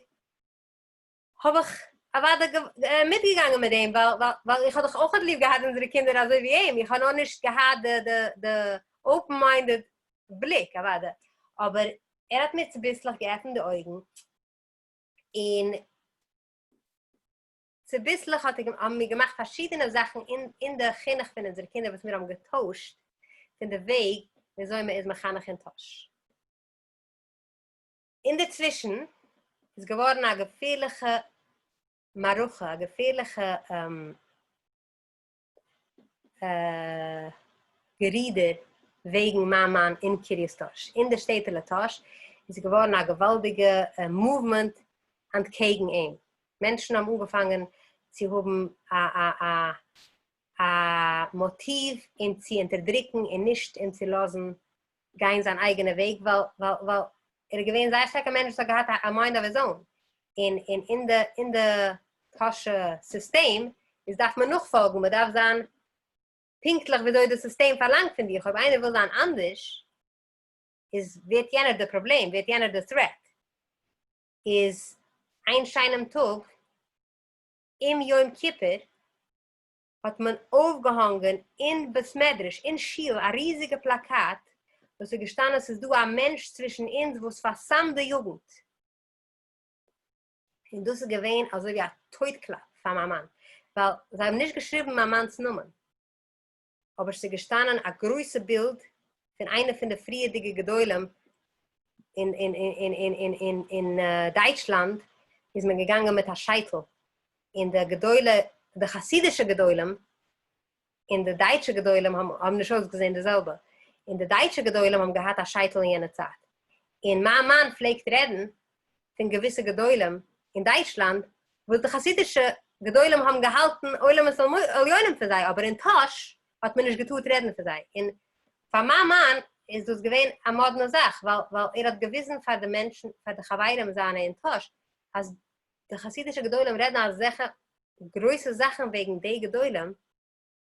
Speaker 1: האב איך אוודאי מיטגעגאנגען מיט דעם, ווייל ווייל איך האב דאך אויך ליב געהאט אונזערע קינדער אזוי ווי אים, איך האב נאר נישט געהאט די די די open minded בליק אוודאי, אבער ער האט מיר צוביסלעך געעפנט די אויגן, און צוביסלעך האט ער האבן מיר געמאכט פארשידענע זאכן אין אין די חינוך פון אונזערע קינדער וואס מיר האבן געטוישט פון די וועג וויאזוי מען איז מחנך אין טאהש. אינדערצווישן איז געווארן א געפערליכע מערכה, א געפערליכע גערודער וועגן מיין מאן אין קרית טאהש, אין די שטעטעלע טאהש איז געווארן א געוואלדיגע movement אנטקעגן אים, מענטשן האבן אנגעפאנגען צו האבן א א א א מאטיוו אים צו אונטערדרוקן און נישט אים צו לאזן גיין זיין אייגענע וועג, ווייל ווייל ווייל ער איז געווען זייער שטארק א מענטש וואס האט געהאט א mind of his own, און און אין די אין די טאהשע סיסטעם איז דארף מען נאכפאלגן, מען דארף זיין פונקטליך וויאזוי די סיסטעם פארלאנגט פון דיך, אויב איינער וויל זיין אנדערש איז ווערט יענער די פראבלעם, ווערט יענער די threat. איז איין שיינעם טאג אום יום כיפור האט מען אויפגעהאנגען אין בית מדרש אין שול א ריזיגע פלאקאט וואס איז געשטאנען ס'איז דא א מענטש צווישן אונז וואס פארסמ'ט די יוגנט, און דאס איז געווען אזוי ווי א טויט קלאפ פאר מיין מאן, ווייל זיי האבן נישט געשריבן מיין מאנ'ס נאמען, אבער ס'איז געשטאנען א גרויסע בילד פון איינע פון די פריערדיגע גדולים אין אין אין אין אין אין אין דייטשלאנד, איז מען געגאנגען מיט א שייטל, און די גדולי, די חסידישע גדולים און די דייטשע גדולים האבן האבן נישט אויסגעזען די זעלבע, און די דייטשע גדולים האבן געהאט א שייטל אין יענע צייט, און מיין מאן פלעגט רעדן פון געוויסע גדולים אין דייטשלאנד וואס די חסידישע גדולים האבן געהאלטן עולמות עליונים פון זיי, אבער אין טאהש האט מען נישט געטארט רעדן פון זיי, און פאר מיין מאן איז דאס געווען א מאדנע זאך, ווייל ווייל ער האט געוויזן פאר די מענטשן, פאר די חברים זיינע אין טאהש, אז די חסידישע גדולים רעדן אזעלכע גרויסע זאכן וועגן די גדולים,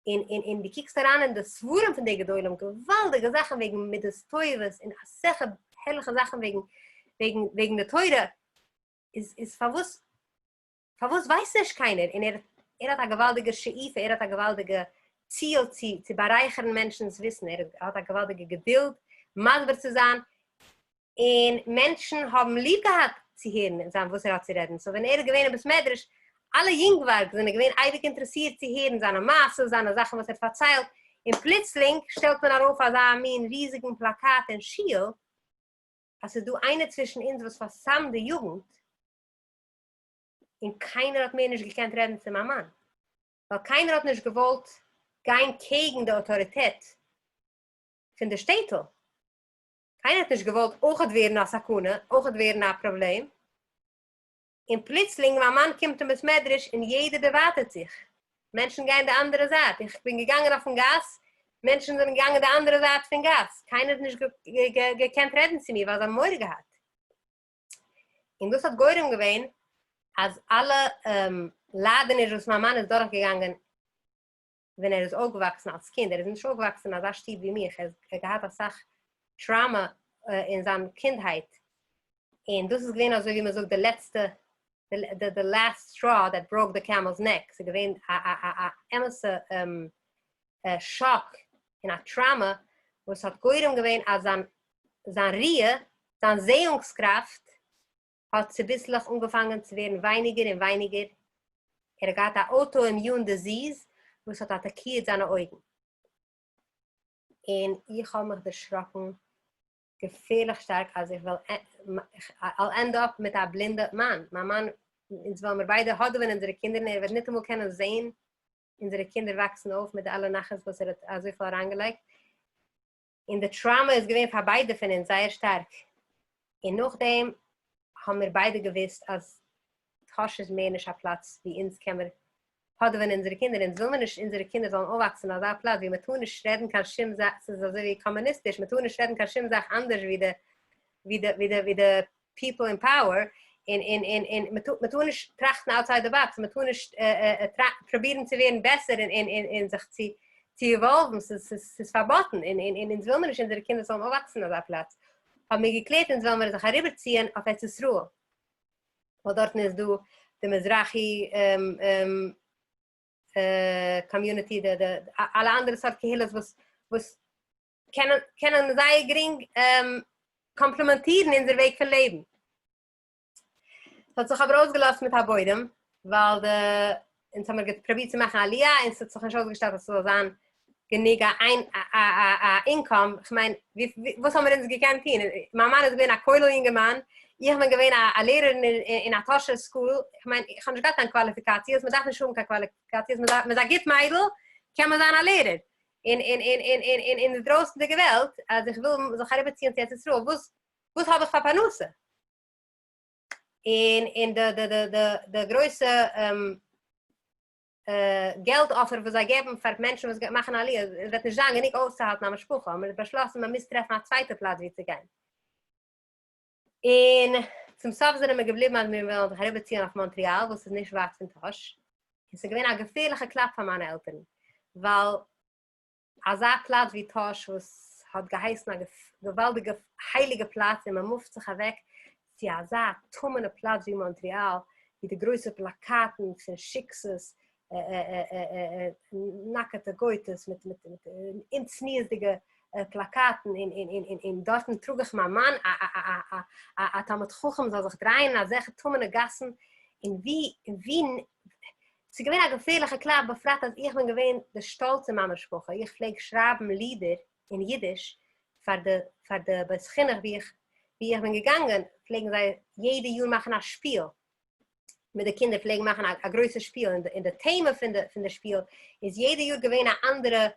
Speaker 1: און און און דו קוקסט אריין אין די ספרים פון די גדולים, געוואלדיגע זאכן וועגן מידות טובות און אסאך הערליכע זאכן וועגן וועגן וועגן די תורה, איז איז פארוואס פארוואס ווייסט נישט קיינער? און ער ער האט א געוואלדיגע שאיפה, ער האט א געוואלדיגע ציל צו צו בארייכערן מענטשנ'ס וויסן, ער האט א געוואלדיגע געדולד מסביר צו זיין, און מענטשן האבן ליב געהאט צו הערן זיין וואס ער האט צו רעדן, so ווען ער איז געווען אין בית מדרש, אלע יונגווארג זענען געווען אייביג אינטערעסירט צו הערן זיינע מעשות, זיינע זאכן וואס ער האט פארציילט, און פלוצלינג שטעלט מען ארויף אזא מין ריזיגן פלאקאט אין שול אז ס'איז דא איינער צווישן אונז וואס פארסמ'ט די יוגנט, און קיינער האט מער נישט געקענט רעדן צו מיין מאן, ווייל קיינער האט נישט געוואלט גיין קעגן די אויטאריטעט פון די שטעטל, קיינער האט נישט געוואלט אויכעט ווערן א סכנה, אויכעט ווערן א פראבלעם, און פלוצלינג מיין מאן קומט אין בית מדרש און יעדער דערווייטערט זיך, מענטשן גייען די אנדערע זייט, איך בין געגאנגען אויפן גאס, מענטשן זענען געגאנגען די אנדערע זייט פון גאס, קיינער האט נישט געקענט רעדן צו מיר ווייל זיי האבן מורא געהאט. און דאס האט גורם געווען אז אלע ליידעניש וואס מיין מאן איז דורכגעגאנגען ווען ער איז אויפגעוואקסן אלס קינד, ער איז נישט אויפגעוואקסן אין אזא שטוב ווי מיך, ער האט געהאט אסאך trauma אין זיין קינדהייט, און דאס איז געווען אזוי ווי מען זאגט די לעצטע, the last straw that broke the camel's neck, ס'איז געווען א א א אמת'ע שאק און א trauma וואס האט גורם געווען אז זיין זיין ראיה, זיין זעאונגס קראפט האט צוביסלעך אנגעפאנגען צו ווערן ווייניגער און ווייניגער, ער האט געהאט א autoimmune disease וואס האט אטאקירט זיינע אויגן. און איך האב מיך דערשראקן געפערליך שטארק אז איך וועל I'll end up מיט א בלינדע מאן, מיין מאן, אונז וועלן מיר ביידע האדעווען אונזערע קינדער און ער וועט ניטאמאל קענען זען אונזערע קינדער וואקסן אויף מיט די אלע נחת וואס ער האט אזויפיל אריינגעלייגט, און די trauma איז געווען פאר ביידע פון אונז זייער שטארק, און נאכדעם האבן מיר ביידע געוואוסט אז טאהש איז מער נישט א פלאץ ווי אונז קען מיר האדעווען אונזערע קינדער, אונז וויל מיר נישט אונזערע קינדער זאלן אויפוואקסן אין אזא פלאץ ווי מען טאר נישט רעדן קיין שום זאך, ס'איז אזוי ווי קאמוניסטיש, מען טאר נישט רעדן קיין שום זאך אנדערש ווי די ווי די ווי די ווי די people in power, און און און און מען טאר נישט טראכטן outside the box, מען טאר נישט פרובירן צו ווערן בעסער און און און און זיך צו צו evolve ן, ס'איז ס'איז פארבאטן, און און און אונז וויל מיר נישט אונזערע קינדער זאלן אויפוואקסן אין אזא פלאץ, האבן מיר געקלערט אונז וועלן מיר זיך אריבערציען אויף ארץ ישראל, ווייל דארטן איז דא די מזרחי community, די די אלע אנדערע סארט קהילות וואס וואס קענען קענען זייער גרינג קאמפלימענטירן אונזער וועג פון לעבן. ס'האט זיך אבער אויסגעלאזט מיט א בוידעם, ווייל די אונז האמיר פרובירט צו מאכן עליה און ס'האט זיך נישט אויסגעשטעלט אז ס'זאל זיין גענוג א איין א income, כ'מיין וואס האמיר אונז געקענט טון? מיין מאן איז געווען א כולל יונגערמאן, איך בין געווען א לערערין אין א טאהשער school, כ'מיין איך האב נישט געהאט קיין קוואליפיקאציעס, מ'דארף נישט האבן קיין קוואליפיקאציעס, מ'איז א גוט מיידל קען מען זיין א לערער, און און און און און און אין די דרויסנדיגע וועלט אז איך וויל זיך אריבערציען צו ארץ ישראל וואס וואס האב איך פאר פרנסה? און און די די די די די גרויסע געלט offer וואס זיי געבן פאר מענטשן וואס מאכן עליה עס וועט נישט זיין גענוג אויסצוהאלטן א משפחה האבן מיר באשלאסן מען מוז טרעפן א צווייטע פלאץ ווי צו גיין. און צום סוף זענען מיר געבליבן אז מיר וועלן זיך אריבערציען אויף מאנטריאל וואס איז נישט ווייט פון טאהש, און ס'איז געווען א געפערליכע קלאפ פאר מיינע עלטערן, ווייל אזא פלאץ ווי טאהש וואס האט געהייסן א געוואלדיגע הייליגע פלאץ און מען מופט זיך אוועק צו אזא טמא'נע פלאץ ווי מאנטריאל, ווי די גרויסע פלאקאטן פון שיקסעס, נאקעטע גויטעס מיט אומצניעות'דיגע פלאקאטן, און דארטן טראג איך מיין מאן, א תלמיד חכם זאל זיך דרייען אין אזעלכע טמא'נע גאסן, און ווי, ווי, ס'איז געווען א געפערליכע קלאפ, בפרט אז איך בין געווען די שטאלץ אין מיין משפחה, איך פלעג שרייבן לידער אין אידיש פאר די, פאר די בית חינוך ווי איך, ווי איך בין געגאנגען, פלעגן זיי יעדע יאר מאכן א שפיל, מיט די קינדער פלעגן מאכן א גרויסע שפיל, און די טעמע פון די, פון די שפיל איז יעדע יאר געווען א אנדערע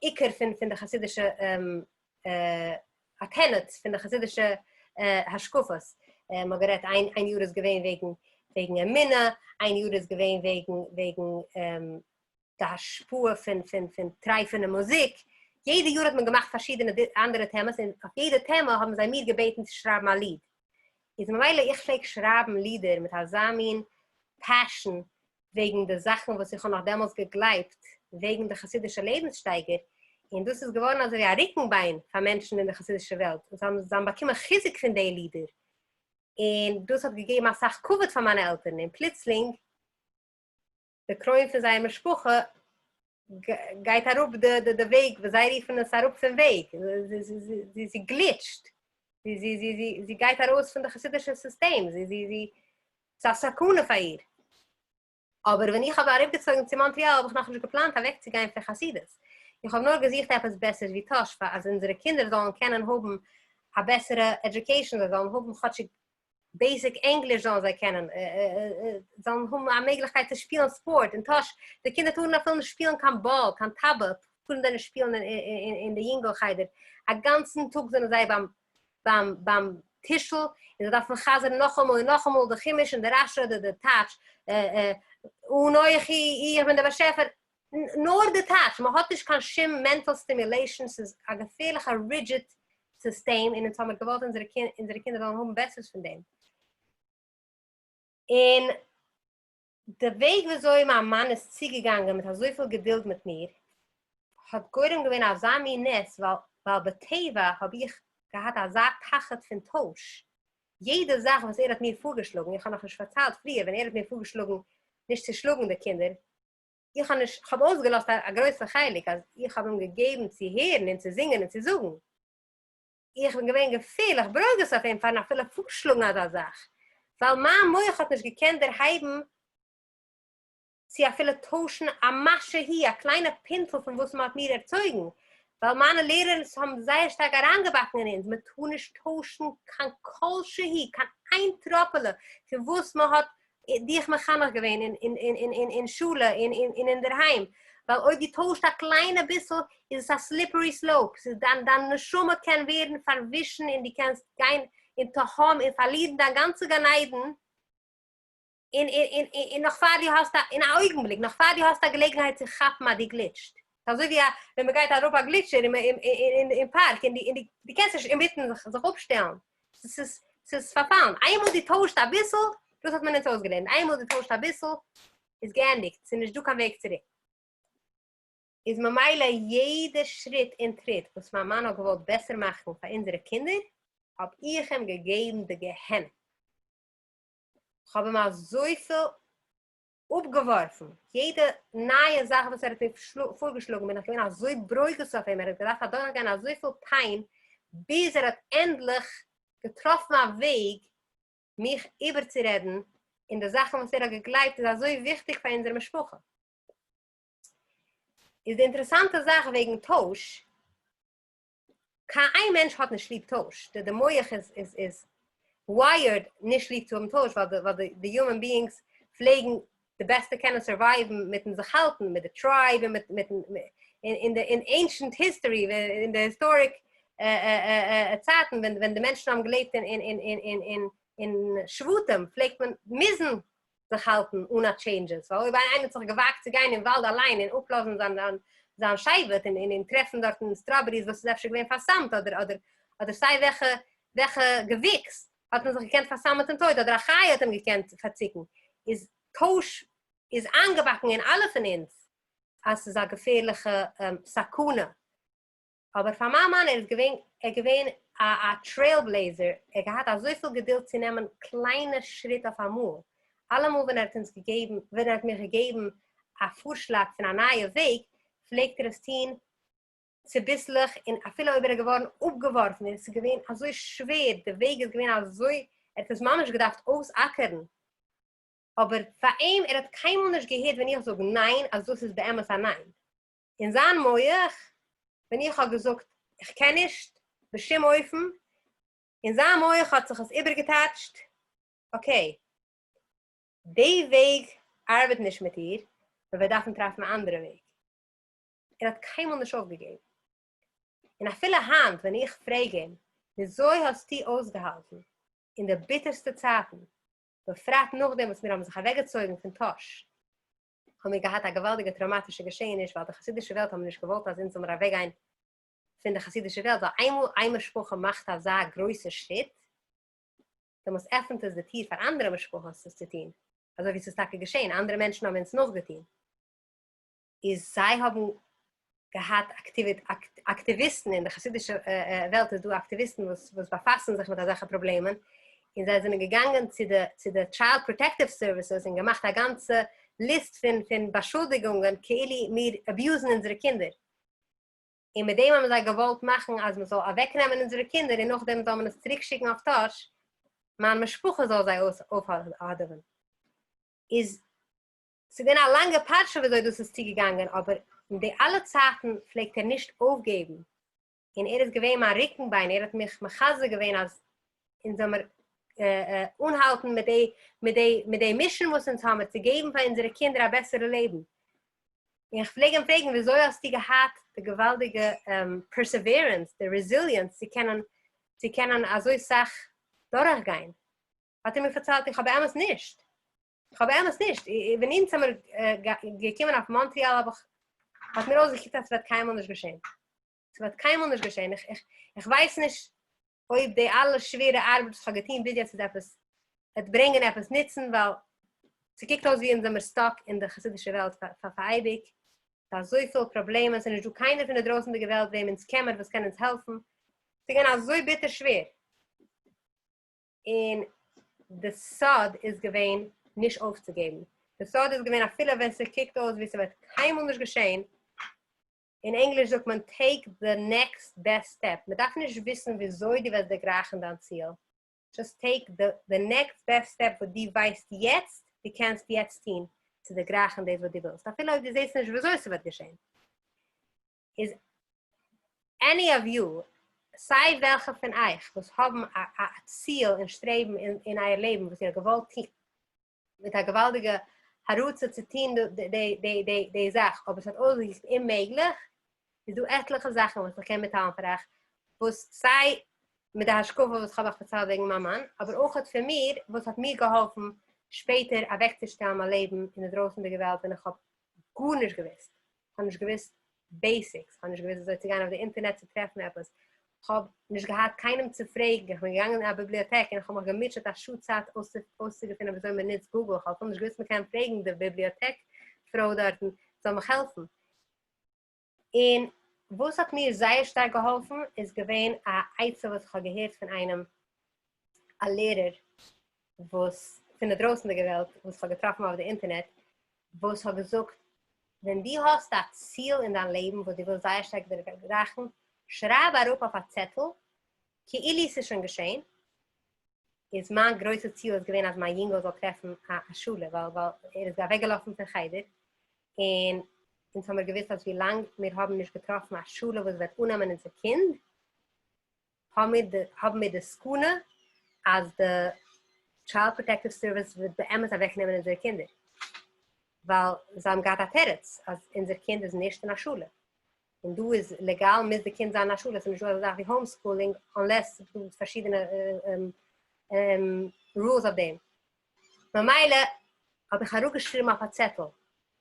Speaker 1: עיקר פון פון די חסידישע א tenet פון די חסידישע השקפות, מען האט גערעדט איין איין יאר איז געווען וועגן וועגן אמונה, איין יאר איז געווען וועגן וועגן די השפעה פון פון פון טרייפענע מוזיק, יעדע יאר האט מען געמאכט פארשידענע אנדערע טעמעס און אויף יעדע טעמע האבן זיי מיר געבעטן צו שרייבן א ליד, איז ממילא איך פלעג שרייבן לידער מיט אזא מין passion וועגן די זאכן וואס איך האב נאך דעמאלטס געגלייבט וועגן די חסידישע לעבנסשטייגער, און דאס איז געווארן אזוי ווי א רוקנביין פאר מענטשן אין די חסידישע וועלט, זיי האבן באקומען חיזוק פון די לידער, און דאס האט געגעבן אסאך כבוד פאר מיינע עלטערן, און פלוצלינג די קרוין פון זייער משפחה גייט אראפ די די וועג וואס זיי רופן עס אראפ פון וועג, זי גליטשט, זי גייט ארויס פון די חסידישע סיסטעם, זי זי זי ס'איז א סכנה פאר איר. אבער ווען איך האב אריבערגעצויגן צו מאנטריאל האב איך נאכנישט געפלאנט אוועקצוגיין פון חסידות. איך האב נאר געזוכט עפעס בעסערס ווי טאהש פאר אז אונזערע קינדער זאלן קענען האבן א בעסערע education, זיי זאלן האבן כאטשיג basic ענגליש זאלן זיי קענען, זאלן האבן א מעגליכקייט צו שפילן ספארט אין טאהש, די קינדער טארן אפילו נישט שפילן קיין באל, קיין טאבע טארן זיי נישט שפילן אין די יונגל חדר, א גאנצן טאג זענען זיי ביים טישל און זיי דארפן חזר'ן נאכאמאל און נאכאמאל די חומש און די רשי אדער די טייטש, אנכי איך בין דער באשעפער, נאר די טייטש, מען האט נישט קיין שום mental stimulation, ס'איז א געפערליכע rigid סיסטעם און אונז האמיר געוואלט אונזערע קינדער זאלן האבן בעסערס פון דעם. און די וועג וויאזוי מיין מאן איז צוגעגאנגען מיט אזויפיל געדולד מיט מיר האט גורם געווען אזא מין נס, ווייל בטבע האב איך געהאט אזא פחד פון טויש, יעדע זאך וואס ער האט מיר פארגעשלאגן, איך האב נאכנישט פארציילט פריער ווען ער האט מיר פארגעשלאגן נישט צו שלאגן די קינדער, איך האב נישט, כ'האב אויסגעלאזט א גרויסע חלק אז איך האב אים געגעבן צו הערן און צו זינגען און צו זאגן. איך בין געווען געפערליך ברוגז אויף אים פארן אפילו פארשלאגן אזא זאך, ווייל מיין מח האט נישט געקענט דערהייבן צו אפילו טוישן א מה שהיא, א קליינע פינטל פון וואס מען האט מיר ערצויגן, ווייל מיינע לערערס האבן זייער שטארק אריינגעבאקן אין אונז, מען טאר נישט טוישן קיין כל שהיא, קיין איין טראפעלע פון וואס מען האט דיך מחנך געווען אין שולע און אינדערהיים, ווייל אויב דו טוישט א קליינע ביסל איז עס א slippery slope, ס'איז דיין דיין נשמה קען ווערן פארווישן און דו קענסט גיין אין תהום און פארלירן דיין גאנצע גן עדן, און און נאך פאר דו האסט א, אין א אויגנבליק, נאך פאר דו האסט א געלעגנהייט צו כאפן אז דו גליטשט. ס'איז אזוי ווי א ווען מ'גייט אראפ א גליטשער אין פארק און דו קענסט נישט אינמיטן זיך אפשטעלן, ס'איז ס'איז פארפאלן. איינמאל דו טוישט אביסל, דאס האט מען אונז אויסגעלערנט, איינמאל דו טוישט אביסל איז געענדיגט, ס'איז נישט דא קיין וועג צוריק. איז ממילא יעדע שריט און טריט וואס מיין מאן האט געוואלט בעסער מאכן פאר אונזערע קינדער, האב איך אים געגעבן די גיהנום. כ'האב אים אזויפיל אפגעווארפן, יעדע נייע זאך וואס ער האט מיר פארגעשלאגן בין איך געווען אזוי ברוגז אויף אים, ער האט געדארפט אדורכגיין אזויפיל pain ביז ער האט ענדליך געטראפן א וועג מיך איבערצורעדן אין די זאכן וואס ער האט געגלייבט איז אזוי וויכטיג פאר אונזער משפחה. איז די אינטערעסאנטע זאך וועגן טויש, קיין איין מענטש האט נישט ליב טויש, די מח איז איז איז wired נישט ליב צו האבן טויש, ווייל די ווייל די human beings פלעגן די בעסטע קענען survive ן מיטן זיך האלטן מיט די tribe און מיט מיטן אין די אין ancient history אין די historic צייטן ווען ווען די מענטשן האבן געלעבט אין אין אין אין אין אין שבטים פלעגט מען מוזן זיך האלטן אן א changes, ווייל אויב איינער האט זיך געוואגט צו גיין אין וואלד אליין און אפלאזן זיין זיין שבט און און טרעפן דארטן strawberries וואס איז אפשר געווען פארסמט אדער אדער אדער סיי וועלכע וועלכע געוויקס האט מען זיך געקענט פארסמ'ען צום טויט אדער א חיה האט אים געקענט פארציקן, איז טויש איז איינגעבאקן אין אלע פון אונז אז ס'איז א געפערליכע סכנה. אבער פאר מיין מאן ער איז געווען ער געווען א א trailblazer, ער האט געהאט אזויפיל געדולד צו נעמען קליינע שריט אויף אמאל, אלעמאל ווען ער האט אונז געגעבן ווען ער האט מיר געגעבן א פארשלאג פון א נייע וועג פלעגט ער עס טון צוביסלעך און אפילו אויב ער איז געווארן אפגעווארפן און עס איז געווען אזוי שווער, די וועג איז געווען אזוי, ער האט עס ממש געדארפט אויסאקערן, אבער פאר אים ער האט קיינמאל נישט געהערט ווען איך זאג ניין אז דאס איז באמת א ניין. אין זיין מח, ווען איך האב געזאגט איך קען נישט, בשום אופן, אין זיין מח האט זיך עס איבערגעטייטשט, okay, די וועג ארבעט נישט מיט איר, מען וועט דארפן טרעפן א אנדערע וועג. ער האט קיינמאל נישט אויפגעגעבן. און אפילו היינט ווען איך פרעג אים, וויאזוי האסטו אויסגעהאלטן אין די ביטערסטע צייטן, בפרט נאכדעם וואס מיר האבן זיך אוועקגעצויגן פון טאהש, האבן מיר געהאט א געוואלדיגע טראומאטישע געשעעניש ווייל די חסידישע וועלט האבן נישט געוואלט אז אונז זאל מיר אוועקגיין פון די חסידישע וועלט ווייל איינמאל איין משפחה מאכט אזא גרויסע שריט דעמאלס עפענט עס די טיר פאר אנדערע משפחות עס צו טון אזוי ווי ס'איז טאקע געשען אנדערע מענטשן האבן אונז נאכגעטון. איז זיי האבן געהאט אקטיוויסטן, אין די חסידישע וועלט איז דא אקטיוויסטן וואס וואס באפאסן זיך מיט אזעלכע פראבלעמען, און זיי זענען געגאנגען צו די צו די child protective services און געמאכט א גאנצע ליסט פון פון באשולדיגונגען כאילו מיר abuse ן אונזערע קינדער, און מיט דעם האבן זיי געוואלט מאכן אז מען זאל אוועקנעמען אונזערע קינדער און נאכדעם זאל מען עס צוריקשיקן אויף טאהש, מיין משפחה זאל זיי אויפהאדעווען. איז. ס'איז געווען א לאנגע פרשה וויאזוי דאס איז צוגעגאנגען, אבער אין די אלע צייטן פלעגט ער נישט אויפגעבן, און ער איז געווען מיין רוקנביין, ער האט מיך מחזק געווען אז אונז זאל מיר אנהאלטן מיט די מיט די מיט די mission וואס אונז האמיר, צו געבן פאר אונזערע קינדער א בעסערע לעבן. און איך פלעג אים פרעגן, וויאזוי האסטו געהאט די געוואלדיגע perseverance, די resilience צו קענען צו קענען אזוי סאך דורכגיין? האט ער מיר פארציילט, איך האב באמת נישט. איך האב באמת נישט. ווען אונז האמיר געקומען אויף מאנטריאל האב איך, האט מיר אויסגעקוקט אז ס'וועט קיינמאל נישט געשען. ס'וועט קיינמאל נישט געשען. איך, איך, איך ווייס נישט אויב די אלע שווערע ארבעט וואס איך האב געטון ביז יעצט איז עפעס, וועט ברענגען עפעס נוצן, ווייל ס'קוקט אויס ווי אונז זעמיר stuck אין די חסידישע וועלט פאר פאר אייביג. ס'איז אזויפיל פראבלעמען, ס'איז נישט דא קיינער פון די דרויסנדיגע וועלט וועם אונז קעמער וואס קען אונז העלפן. ס'איז געווען אזוי ביטער שווער. און די סוד איז געווען נישט אויפצוגעבן. די סוד איז געווען אפילו ווען ס'קוקט אויס ווי ס'וועט קיינמאל נישט געשען, אין ענגליש זאגט מען take the next best step, מ'דארף נישט וויסן וויאזוי דו וועסט דערגרייכן דיין ציל, just take the next best step וואס דו ווייסט יעצט דו קענסט יעצט טון צו דערגרייכן דאס וואס דו ווילסט, אפילו אויב דו זעסט נישט וויאזוי ס'וועט געשען. איז any of you, סיי וועלכע פון אייך וואס האבן א ציל און שטרעבן אין אייער לעבן וואס איר האט געוואלט טון מיט א געוואלדיגע הרצה צו טון די זאך אבער עס האט אויסגעקוקט אוממעגליך, איז דא עטליכע זאכן וואס איך קען מיטטיילן פאר אייך וואס סיי מיט די השקפה וואס איך האב אייך פארציילט וועגן מיין מאן, אבער אויך פון מיר וואס האט מיר געהאלפן שפעטער אוועקצושטעלן מיין לעבן אין די דרויסנדיגע וועלט ווען איך האב גארנישט געוואוסט. כ'האב נישט געוואוסט basics, כ'האב נישט געוואוסט וויאזוי צו גיין אויף די אינטערנעט צו טרעפן עפעס, כ'האב נישט געהאט קיינעם צו פרעגן, איך בין געגאנגען אין א ביבליאטעק און כ'האב מיך געמוטשעט א שעה צייט אויסצוגעפינען וויאזוי מען נוצט Google, כ'האב אפילו נישט געוואוסט מען קען פרעגן די ביבליאטעק פרוי דארטן זאל מיך העלפן. און וואס האט מיר זייער שטארק געהאלפן איז געווען א עצה וואס איך האב געהערט פון איינעם א לערער וואס פון די דרויסנדיגע וועלט וואס איך האב געטראפן אויף די אינטערנעט וואס האט געזאגט ווען דו האסט א ציל אין דיין לעבן וואס דו ווילסט זייער שטארק דערגרייכן, שרייב אראפ אויף א צעטל כאילו ס'איז שוין געשען. איז מיין גרויסע ציל איז געווען אז מיין יונגעל זאל טרעפן א שולע ווייל ווייל ער איז אוועקגעלאפן פון חדר און אונז האמיר געוואוסט אז ווילאנג מיר האבן נישט געטראפן א שולע וואס וועט אננעמען אונזער קינד האבן מיר די סכנה אז די Child Protective Service וועט באמת אוועקנעמען אונזערע קינדער, ווייל זיי האבן געהאט א תירוץ אז אונזער קינד איז נישט אין א שולע, און דא איז לעגאל מוז די קינד זיין אין א שולע, ס'איז נישטא אזא זאך ווי home schooling unless ס'איז דא פארשידענע rules אויף דעם. ממילא האב איך אראפגעשריבן אויף א צעטל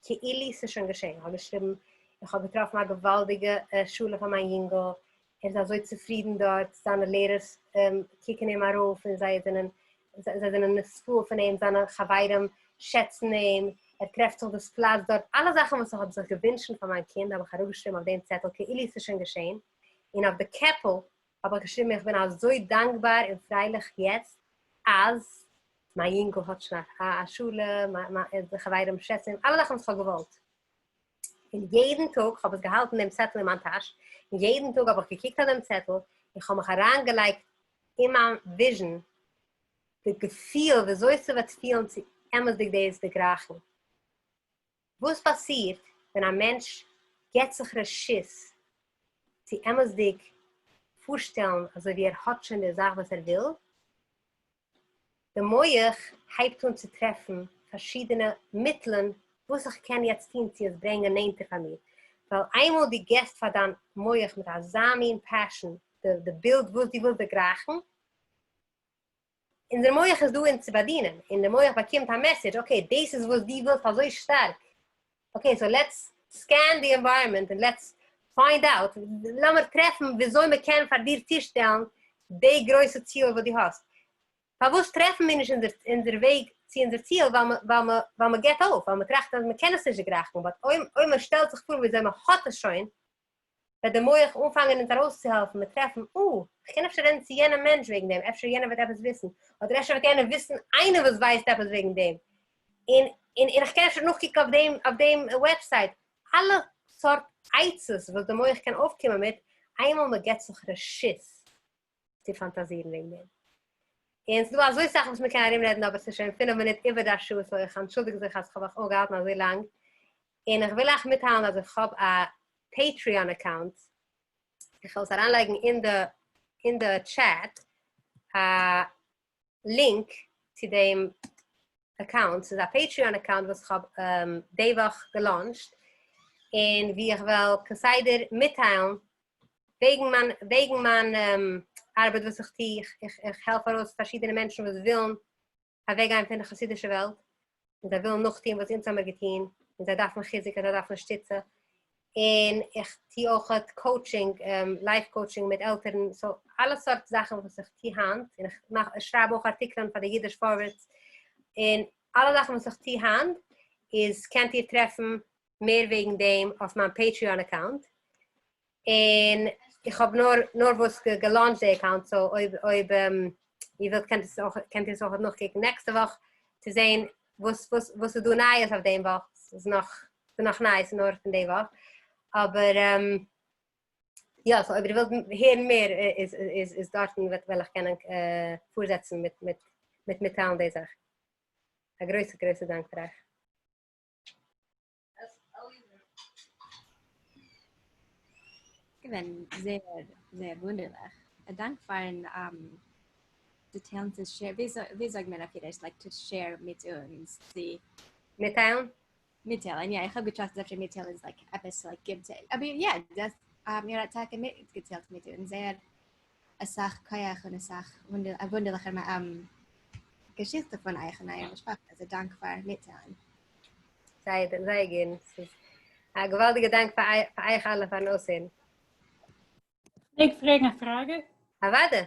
Speaker 1: כאילו ס'איז שוין געשען, איך האב געשריבן, איך האב געטראפן א געוואלדיגע שולע פאר מיין יונגל, ער איז אזוי צופרידן דארט, זיינע לערערס קוקן אים ארויף און זיי זענען זיי זענען נתפעל פון אים, זיינע חברים שעצן אים, ער טרעפט זיך דאס פלאץ דארט, אלע זאכן וואס איך האב זיך געווינטשן פאר מיין קינד האב איך אראפגעשריבן אויף דעם צעטל כאילו ס'איז שוין געשען, און אויף די קעפל האב איך געשריבן איך בין אזוי דאנקבאר און פרייליך יעצט אז מיין יונגל האט שוין א שולע, די חברים שעצן אים, אלע זאכן וואס איך האב געוואלט. און יעדן טאג, כ'האב עס געהאלטן דעם צעטל אין מיין טאש, און יעדן טאג האב איך געקוקט אויף דעם צעטל, און כ'האב מיך אריינגעלייגט אין מיין vision די געפיל וויאזוי ס'וועט פילן צו אמת'דיג דאס דערגרייכן. וואס פאסירט ווען א מענטש געבט זיך רשות צו אמת'דיג פארשטעלן אזוי ווי ער האט שוין די זאך וואס ער וויל? די מח הייבט אן צו טרעפן פארשידענע מיטלען וואס איך קען יעצט טון צו עס ברענגען נענטער פאר מיר, ווייל איינמאל דו געבסט פאר דיין מח מיט אזא מין passion די בילד וואס דו ווילסט דערגרייכן, אונזער מח איז דא אונז צו באדינען, און די מח באקומט א message, okay, דאס איז וואס דו ווילסט אזוי שטארק, okay, so let's scan די environment און let's find out, לאמיר טרעפן וויאזוי מען קען פאר דיר צושטעלן די גרויסע ציל וואס דו האסט. פארוואס טרעפן מיר נישט אונזער וועג צו אונזער ציל? ווייל מען געבט אויף, ווייל מען טראכט אז מען קען עס נישט דערגרייכן, but אויב מען שטעלט זיך פאר וויאזוי מען האט עס שוין, וועט די מח אנפאנגען אונז ארויסצוהעלפן מיט טרעפן, אה, איך קען אפשר רעדן צו יענעם מענטש וועגן דעם, אפשר יענער וועט עפעס וויסן, אדער אפשר וועט יענער וויסן איינער וואס ווייסט עפעס וועגן דעם, און און איך קען אפשר נאכקוקן אויף דעם אויף דעם website. אלע סארט עצות וואס די מח קען אויפקומען מיט, איינמאל מען געבט זיך רשות צו פאנטאזירן וועגן דעם. און ס'דא אזוי סאך וואס מ'קען ארום רעדן אבער ס'איז שוין פינף מינוט איבער די שעה so איך אנטשולדיג זיך אז כ'האב אייך אנגעהאלטן אזוי לאנג. און איך וויל אייך מיטטיילן אז איך האב א Patreon account, איך וועל עס אריינלייגן אין די אין די chat א link צו דעם account, ס'איז א Patreon account וואס איך האב די וואך גע launch ט, און ווי איך וועל כסדר מיטטיילן וועגן מיין וועגן מיין ארבעט וואס איך טו, איך איך העלף ארויס פארשידענע מענטשן וואס ווילן אוועקגיין פון די חסידישע וועלט, און זיי ווילן נאכטון וואס אונז האמיר געטון, און זיי דארפן חיזוק און זיי דארפן שטיצע, און איך טו אויכעט coaching, life coaching מיט עלטערן, so אלע סארט זאכן וואס איך טו היינט, און איך מאך, איך שרייב אויך ארטיקלען פאר די אידיש פארווערטס, און אלע זאכן וואס איך טו היינט, איז קענט איר טרעפן מער וועגן דעם אויף מיין Patreon account, און איך האב נאר נארוואס גע launch ט די account, so אויב אויב איר ווילט קענט עס אויך קענט איר עס אויך נאכקוקן נעקסטע וואך צו זען וואס וואס וואס איז דא נייעס אויף דעם וואך, ס'איז נאך ס'איז נאך נייעס נאר פון די וואך, אבער יא, so אויב איר ווילט הערן מער איז איז איז דארטן וועט וועל איך קענען פארזעצן מיט מיט מיט מיטטיילן די זאך. א גרויסע גרויסע דאנק פאר אייך.
Speaker 2: געווען זייער זייער וואונדערליך. א דאנק פארן צוטיילן צו share, ווי זאגט מען אויף אידיש, like to share מיט אונז די.
Speaker 1: מיטטיילן?
Speaker 2: מיטטיילן, יא, איך האב געטראכט אז אפשר מיטטיילן איז like עפעס like give to, אבער יא, דאס איר האט טאקע מיטגעטיילט מיט אונז זייער אסאך כח און אסאך א וואונדערליכער געשיכטע פון אייך און אייער משפחה, אז א דאנק פאר מיטטיילן.
Speaker 1: זייער זייער גערן, ס'איז א געוואלדיגע דאנק פאר אייך אלע פארן אויסהערן.
Speaker 3: מעג פרעגן א פראגע?
Speaker 1: אוודאי.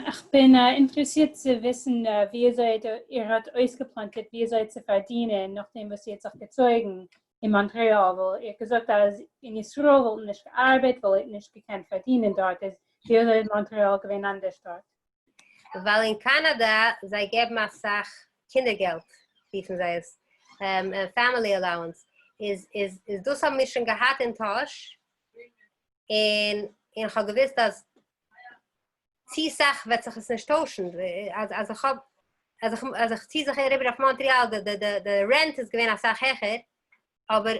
Speaker 3: איך בין אינטערעסירט צו וויסן וויאזוי איר האט אויסגעפלאנטעט וויאזוי צו פארדינען נאכדעם וואס איר האט זיך געצויגן אין מאנטריאל, ווייל איר האט געזאגט אז אין ישראל וואלט נישט געארבעט ווייל איר האט נישט געקענט פארדינען דארט, איז וויאזוי איז מאנטריאל געווען אנדערש דארט?
Speaker 1: ווייל אין קאנאדא זיי געבן אסאך קינדער געלט רופן זיי עס family allowance איז איז איז דאס האבן מיר שוין געהאט אין טאש און און כ'האב געוויסט אז צו סאך וועט זיך עס נישט טוישן אז אז איך האב אז איך אז איך צי זיך אריבער אויף מאנטריאל די די די די rent איז געווען אסאך העכער אבער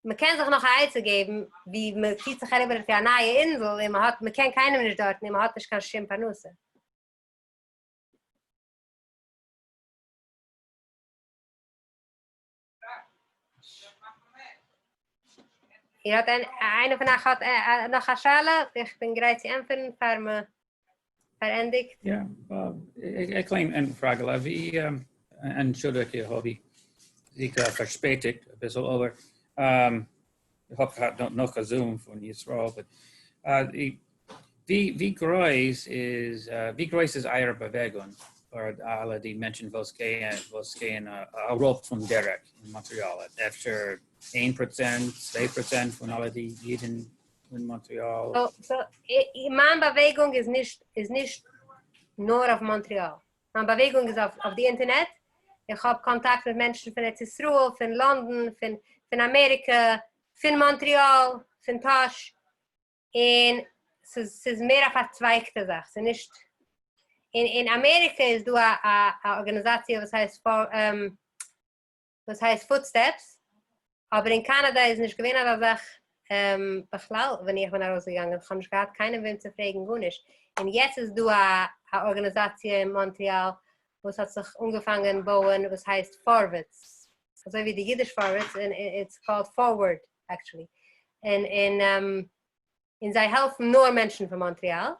Speaker 1: מען קען זיך נאך א עצה געבן ווי מען ציט זיך אריבער צו א נייע אינזל און מען האט מען קען קיינעם נישט דארטן און מען האט נישט קיין שום פרנסה. איר האט איינער פון אייך האט נאך א שאלה? איך בין גרייט צו ענטפערן פאר מען פארענדיגט.
Speaker 4: יא, א קליין פראגעלע, ווי, אנטשולדיגט איך האב זיך פארשפעטיגט אביסל, אבער איך האב געהאט נאך א Zoom פון ישראל, but ווי גרויס איז, ווי גרויס איז אייער באוועגונג פאר אלע די מענטשן וואס גייען, וואס גייען אראפ פון דרך אין מאנטריאל, אפשר 1%, 2% פון אלע די אידן אין מאנטריאל?
Speaker 1: מיין באוועגונג איז נישט איז נישט נאר אויף מאנטריאל, מיין באוועגונג איז אויף די אינטערנעט, איך האב קאנטאקט מיט מענטשן פון ארץ ישראל, פון לאנדאן, פון פון אמעריקע, פון מאנטריאל, פון טאהש, און ס'איז ס'איז מער א פארצווייגטע זאך, ס'איז נישט, אין אין אמעריקע איז דא א א ארגאניזאציע וואס הייסט וואס הייסט Footsteps, אבער אין קאנאדא איז נישט געווען אזא זאך בכלל ווען איך בין ארויסגעגאנגען, איך האב נישט געהאט קיינעם וועם צו פרעגן גארנישט, און יעצט איז דא א א ארגאניזאציע אין מאנטריאל וואס האט זיך אנגעפאנגען בויען וואס הייסט פארווערטס, אזוי ווי די אידיש פארווערטס, און it's called Forward actually, און און און זיי העלפן נאר מענטשן פון מאנטריאל,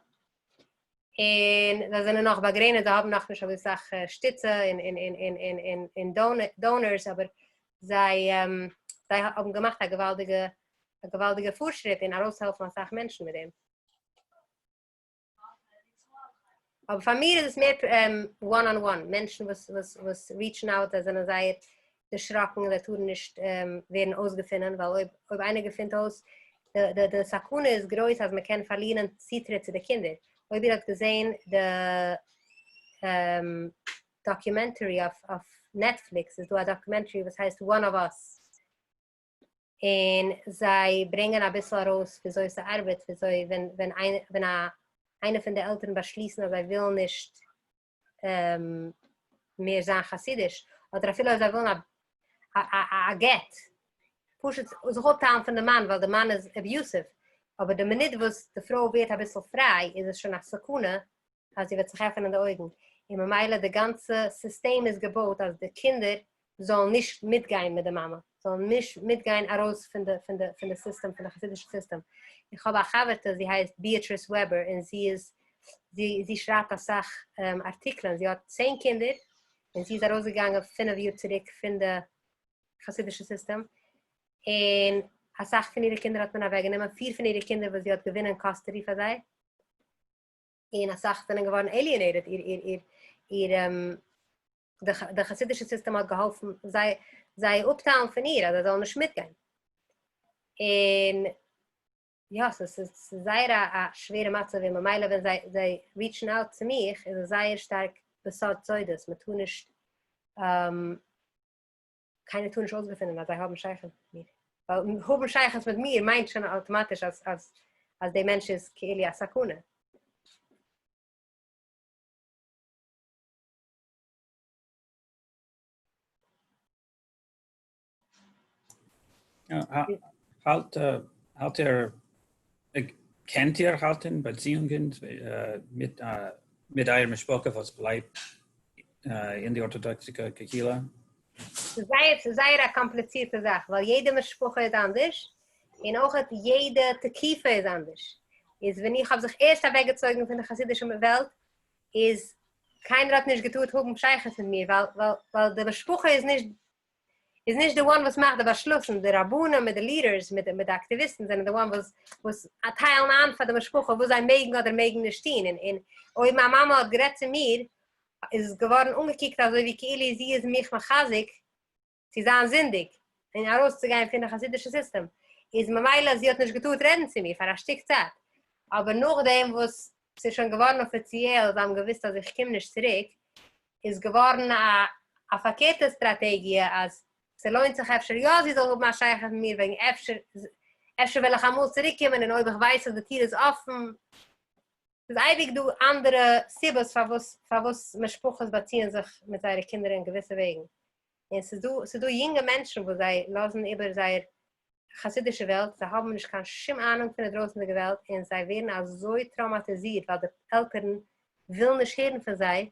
Speaker 1: און זיי זענען נאך באגרעניצט, זיי האבן נאכנישט אזוי סאך שטיצע און און און און און און און donors, אבער זיי זיי האבן געמאכט א געוואלדיגע א געוואלדיגע פארשריט אין ארויסהעלפן אסאך מענטשן מיט דעם. אבער פאר מיר איז עס מער one on one, מענטשן וואס וואס וואס reach ן out, זיי זענען זייער דערשראקן, זיי טארן נישט ווערן אויסגעפונען, ווייל אויב אויב איינער געפינט אויס, די די די סכנה איז גרויס אז מען קען פארלירן צוטריט צו די קינדער. אויב איר האט געזען די documentary אויף אויף Netflix, איז דא א documentary וואס הייסט One of Us, און זיי ברענגען אביסל ארויס וויאזוי ס'ארבעט, וויאזוי ווען ווען איינער פון די עלטערן באשליסן אז זיי ווילן נישט מער זיין חסידיש, אדער אפילו אויב זיי ווילן א גט, פשוט זיך אפטיילן פון די מאן ווייל די מאן איז abusive, אבער די מינוט וואס די פרוי ווערט אביסל פריי איז עס שוין א סכנה אז זי וועט זיך עפענען די אויגן, און ממילא די גאנצע סיסטעם איז געבויט אז די קינדער זאלן נישט מיטגיין מיט די מאמע, זאלן נישט מיטגיין ארויס פון די פון די פון די סיסטעם, פון די חסידישע סיסטעם. איך האב א חבר'טע זי הייסט ביעטריס וועבער און זי איז זי זי שרייבט אסאך ארטיקלען, זי האט צען קינדער און זי איז ארויסגעגאנגען פינף יאר צוריק פון די חסידישע סיסטעם, און אסאך פון אירע קינדער האט מען אוועקגענומען, פיר פון אירע קינדער וואס זי האט געווינען custody פאר זיי, און אסאך זענען געווארן alienated, איר איר איר איר די חסידישע סיסטעם האט געהאלפן זיי זיי אפטיילן פון איר אז זיי זאלן נישט מיטגיין, און יא ס'איז זייער א שווערע מצב און ממילא ווען זיי זיי reach ן out צו מיך איז עס זייער שטארק בסוד סודות, מ'טאר נישט קיינער טאר נישט אויסגעפינען אז זיי האבן שייכות מיט מיר, ווייל האבן שייכות מיט מיר מיינט שוין אויטאמאטיש אז אז אז די מענטש איז כאילו א סכנה.
Speaker 4: האלט האלט איר קענט איר האלטן באציאונגען מיט מיט אייער משפחה וואס בלייבט אין די ארטאדאקסישע קהילה?
Speaker 1: ס'איז זייער ס'איז זייער א קאמפליצירטע זאך ווייל יעדע משפחה איז אנדערש און אויך יעדע תקופה איז אנדערש. איז ווען איך האב זיך ערשט אוועקגעצויגן פון די חסידישע וועלט איז קיינער האט נישט געטארט האבן שייכות מיט מיר ווייל ווייל ווייל די משפחה איז נישט איז נישט די one וואס מאכט די באשלוסן, די רבנים מיט די leaders מיט מיט די אקטיוויסטן זענען די one וואס וואס טיילן איין פאר די משפחה וואס זיי מעגן אדער מעגן נישט טון, און און אויב מיין מאמע האט גערעדט צו מיר איז עס געווארן אנגעקוקט אזוי ווי כאילו זי איז מיך מחזק צו זיין זינדיג און ארויסצוגיין פון די חסידישע סיסטעם, איז ממילא זי האט נישט געטארט רעדן צו מיר פאר א שטיק צייט, אבער נאכדעם וואס ס'איז שוין געווארן אפיציעל, זיי האבן געוואוסט אז איך קום נישט צוריק, איז געווארן א א פארקערטע סטראטעגיע אז ס'לוינט זיך אפשר יא זי זאל האבן א שייכות מיט מיר וועגן אפשר אפשר וועל איך אמאל צוריק קומען און אויב איך ווייס אז די טיר איז אפן. ס'איז אייביג דא אנדערע סיבות פארוואס פארוואס משפחות באציען זיך מיט זייערע קינדער אין געוויסע וועגן. און ס'איז דא ס'איז דא יונגע מענטשן וואס זיי לאזן איבער זייער חסידישע וועלט, זיי האבן נישט קיין שום אהנונג פון די דרויסנדיגע וועלט און זיי ווערן אזוי טראומאטיזירט ווייל די עלטערן ווילן נישט הערן פון זיי,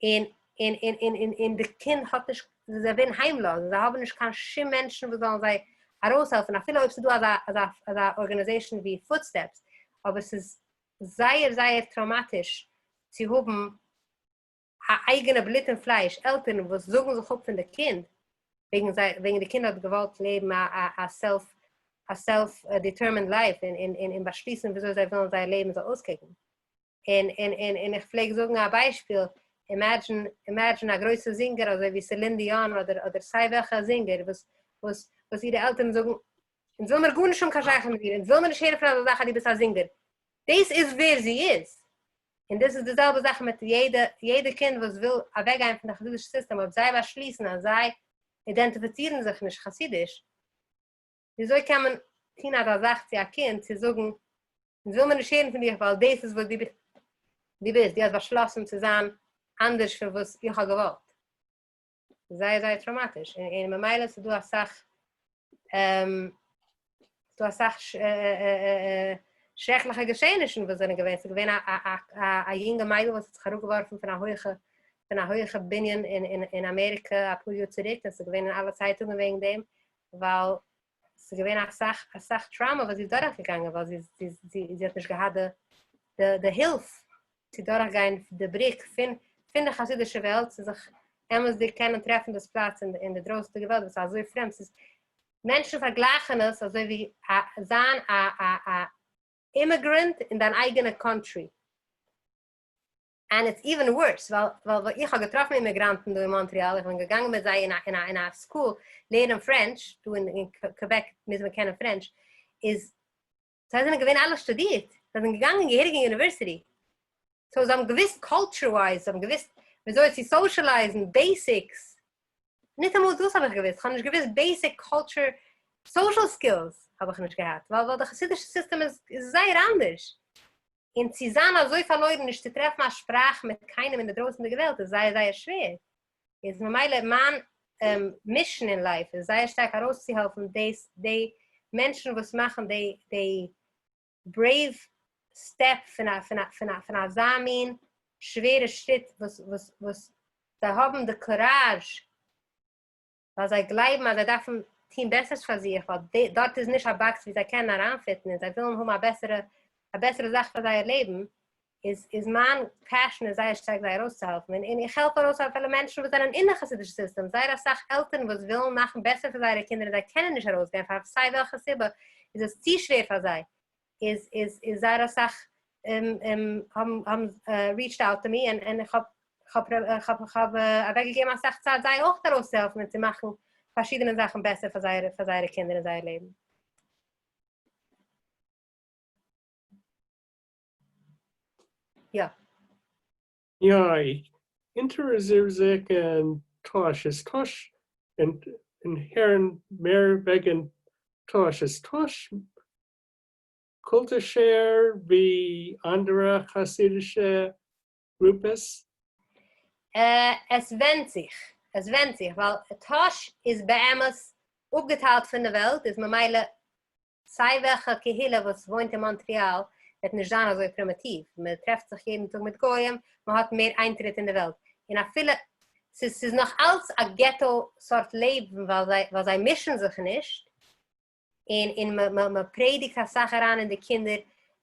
Speaker 1: און און און און און און די קינד האט נישט, זיי ווערן היימלאז און זיי האבן נישט קיין שום מענטשן וואס זאלן זיי ארויסהעלפן, אפילו אויב ס'איז דא אזא אזא אזא organization ווי Footsteps, אבער ס'איז זייער זייער טראומאטיש צו האבן א אייגענע בלוט און פלייש עלטערן וואס זאגן זיך אפ פון די קינד וועגן זיי וועגן די קינד האט געוואלט לעבן א א א self א self determined life און און און און באשליסן וויאזוי זיי ווילן זייער לעבן זאל אויסקוקן. און און און און איך פלעג זאגן א ביישפיל, imagine imagine א גרויסע זינגער אזוי ווי סעלין דיאן אדער אדער סיי וועלכע זינגער וואס וואס וואס אירע עלטערן זאגן אונז וויל מיר גארנישט האבן קיין שייכות מיט דיר, אונז וויל מיר נישט הערן פון אזא זאך אז דו ביסט א זינגער. דאס איז ווער זי איז. און דאס איז די זעלבע זאך מיט יעדע יעדע קינד וואס וויל אוועקגיין פון די חסידישע סיסטעם, אויב זיי באשליסן אז זיי אידענטיפיצירן זיך נישט חסידיש, וויאזוי קען מען טון אזא זאך צו א קינד צו זאגן אונז וויל מיר נישט הערן פון דיך ווייל דאס איז וואס דו ביסט, דו האסט באשלאסן צו זיין אנדערש פון וואס איך האב געוואלט. זייער זייער טראומאטיש, און ממילא ס'איז דא אסאך ס'דא אסאך שרעקליכע געשעענישן וואס זענען געווען, ס'איז געווען א יונגע מיידל וואס האט זיך אראפגעווארפן פון א הויכע פון א הויכע בנין אין אמעריקע אפאר יאר צוריק, און ס'איז געווען אין אלע צייטונגען וועגן דעם, ווייל ס'איז געווען אסאך אסאך טראומא וואס זי איז דורכגעגאנגען, ווייל זי זי זי האט נישט געהאט די די הילף צו דורכגיין די בריק פון פון די חסידישע וועלט צו זיך אמת'דיג קענען טרעפן דאס פלאץ אין אין די דרויסנדיגע וועלט וואס איז אזוי פרעמד, ס'איז מענטשן פארגלייכן עס אזוי ווי א זיין א א א immigrant אין דיין אייגענע country. And it's even worse, ווייל ווייל איך האב געטראפן אימיגראנטן דא אין מאנטריאל, איך בין געגאנגען מיט זיי אין א אין א אין א school לערנען French, דא אין אין קוויבעק מוז מען קענען French, איז זיי זענען געווען אלע שטודירט, זיי זענען געגאנגען געהעריג אין university, so זיי האבן געוואוסט culture wise, זיי האבן געוואוסט וויאזוי צו socialize ן, basics, ניטאמאל דאס האב איך געוואוסט, איך האב נישט געוואוסט basic culture, social skills האב איך נישט געהאט, ווייל ווייל די חסידישע סיסטעם איז זייער אנדערש. און צו זיין אזוי פארלוירן נישט צו טרעפן א שפראך מיט קיינעם אין די דרויסנדיגע וועלט איז זייער זייער שווער. איז ממילא מיין mission אין life איז זייער שטארק ארויסצוהעלפן דאס די מענטשן וואס מאכן די די brave step פון א פון א פון א פון אזא מין שווערע שריט וואס וואס וואס זיי האבן די courage ווייל זיי גלייבן אז זיי דארפן טון בעסערס פאר זיך, ווייל דארט איז נישט א box ווי זיי קענען אריינפיטן און זיי ווילן האבן א בעסערע א בעסערע זאך פאר זייער לעבן, איז איז מיין passion איז זייער שטארק זיי ארויסצוהעלפן, און און איך העלף ארויס אפילו מענטשן וואס זענען אין די חסידישע סיסטעם, זייער אסאך עלטערן וואס ווילן מאכן בעסער פאר זייערע קינדער און זיי קענען נישט ארויסגיין פאר סיי וועלכע סיבה איז עס צו שווער פאר זיי, איז איז איז זייער אסאך האבן האבן reached out to me און איך האב כ'האב כ'האב כ'האב אוועקגעגעבן אסאך צייט זיי אויך ארויסצוהעלפן און צו מאכן פארשידענע זאכן בעסער פאר זייערע פאר זייערע קינדער און זייער לעבן. יא.
Speaker 5: יא, איך אינטערעסיר זיך אין טאהש, איז טאהש און הערן מער וועגן טאהש, איז טאהש קולטישער ווי אנדערע חסידישע גרופעס?
Speaker 1: עס ווענדט זיך, עס ווענדט זיך, ווייל טאהש איז באמת אפגעטיילט פון די וועלט, איז ממילא סיי וועלכע קהילה וואס וואוינט אין מאנטריאל וועט נישט זיין אזוי פרימיטיוו, מען טרעפט זיך יעדן טאג מיט גוים, מען האט מער איינטריט אין די וועלט, און אפילו ס'איז ס'איז נאך אלץ א געטא סארט לעבן ווייל זיי ווייל זיי מישן זיך נישט, און און מען מען פרעדיגט אסאך אריין אין די קינדער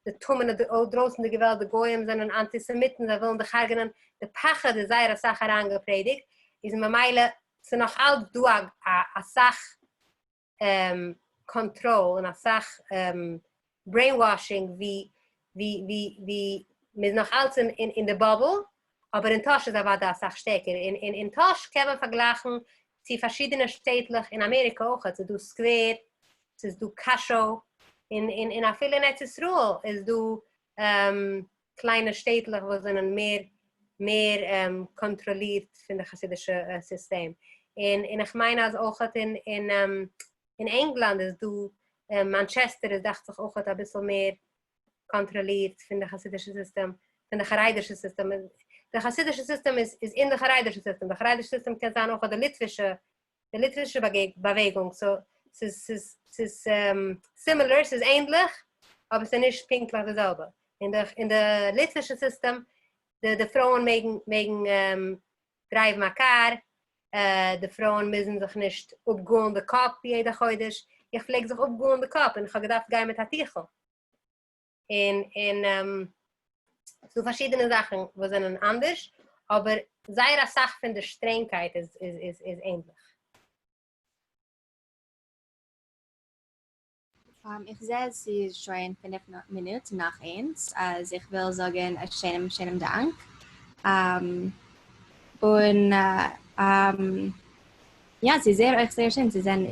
Speaker 1: די טמא'נע דרויסנדיגע וועלט, די גוים זענען אנטיסעמיטן זיי ווילן דיך הרג'נען, די פחד איז זייער אסאך אריינגעפרעדיגט, איז ממילא ס'איז נאך אלץ דא א אסאך קאנטראל און אסאך brainwashing ווי ווי ווי ווי מ'איז נאך אלץ אין אין די bubble, אבער אין טאהש איז אוודאי אסאך שטערקער, און און אין טאהש קען מען פארגלייכן צו פארשידענע שטעטלעך אין אמעריקע אויכעט, ס'איז דא סקווער, ס'איז דא קאשוי, און און און אפילו אין ארץ ישראל איז דא קליינע שטעטלעך וואס זענען מער מער קאנטראלירט פון די חסידישע סיסטעם, און און איך מיין אז אויכעט אין אין אין ענגלאנד איז דא, מאנטשעסטער איז דאכט זיך אויכעט אביסל מער קאנטראלירט פון די חסידישע סיסטעם, פון די חרדישע סיסטעם, די חסידישע סיסטעם איז איז אין די חרדישע סיסטעם, די חרדישע סיסטעם קען זיין אויך די ליטווישע די ליטווישע באוועגונג, so ס'איז ס'איז ס'איז similar, ס'איז ענדליך, אבער ס'איז נישט פונקטליך די זעלבע. אין די אין די ליטווישע סיסטעם, די די פרויען מעגן מעגן דרייוון א קאר, די פרויען מוזן זיך נישט אפגאלן די קאפ יעדע חודש, איך פלעג זיך אפגאלן די קאפ און איך האב געדארפט גיין מיט א טיכל. און און ס'דא פארשידענע זאכן וואס זענען אנדערש, אבער זייער אסאך פון די שטרענגקייט איז איז איז איז ענדליך.
Speaker 2: איך זע אז ס'איז שוין פינף מינוט נאך איינס, אז איך וויל זאגן א שיינעם שיינעם דאנק, און יא ס'איז זייער אויך זייער שיין צו זען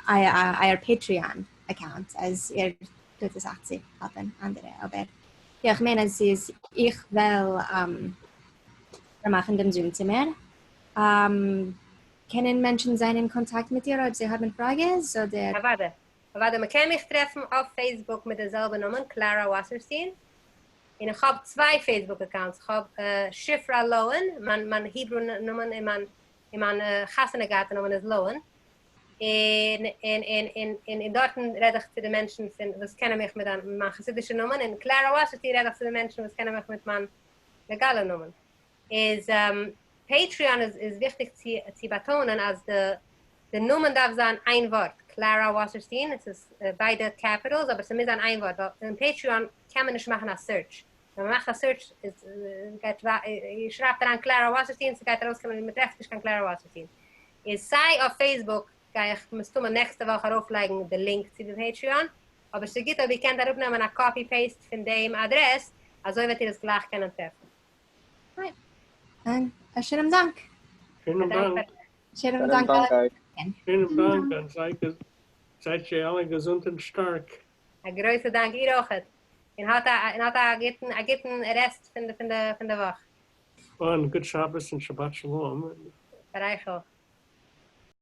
Speaker 2: אייער Patreon account אז איר טוט אסאך צו העלפן אנדערע, אבער יא איך מיין אז ס'איז איך וועל פארמאכן דעם זום צימער. קענען מענטשן זיין אין קאנטאקט מיט דיר אויב זיי האבן פראגעס אדער?
Speaker 1: אוודאי. אוודאי. מ'קען מיך טרעפן אויף Facebook מיט די זעלבע נאמען, קלארא וואסערסטין. און איך האב צוויי Facebook accounts. איך האב שפרה לאהן, מיין מיין Hebrew נאמען און מיין און מיין חתונה געהאטע נאמען איז לאהן. און און און און און און דארטן רעד איך צו די מענטשן פון וואס קענען מיך מיט מיין חסידישע נאמען, און קלארא וואסערסטין רעד איך צו די מענטשן וואס קענען מיך מיט מיין לעגאלע נאמען. איז Patreon איז איז וויכטיג צו צו באטאנען אז די די נאמען דארף זיין איין ווארט, קלארא וואסערסטין, עס איז ביידע capitals אבער ס'מוז זיין איין ווארט ווייל אין Patreon קען מען נישט מאכן א search, ווען מ'מאכט א search איז גייט איר שרייבט אריין קלארא וואסערסטין ס'גייט ארויסקומען מ'טרעפט נישט קיין קלארא וואסערסטין. איז סיי אויף Facebook גיי איך מסתמא נעקסטע וואך ארויפלייגן די link צו די Patreon, אבער ס'איז גוט אויב איר קענט אראפנעמען א copy paste פון דעם אדרעס אזוי וועט איר עס גלייך קענען טרעפן.
Speaker 2: א שיינעם דאנק.
Speaker 5: שיינעם דאנק.
Speaker 2: שיינעם דאנק.
Speaker 5: שיינעם דאנק און זייט זשע אלע געזונט און שטארק.
Speaker 1: א גרויסע דאנק איר אויכעט, און האט א און האט א גוטן א גוטן רעסט פון די פון די פון די וואך.
Speaker 5: און גוט שבת און שבת שלום.
Speaker 1: פאר אייך אויך.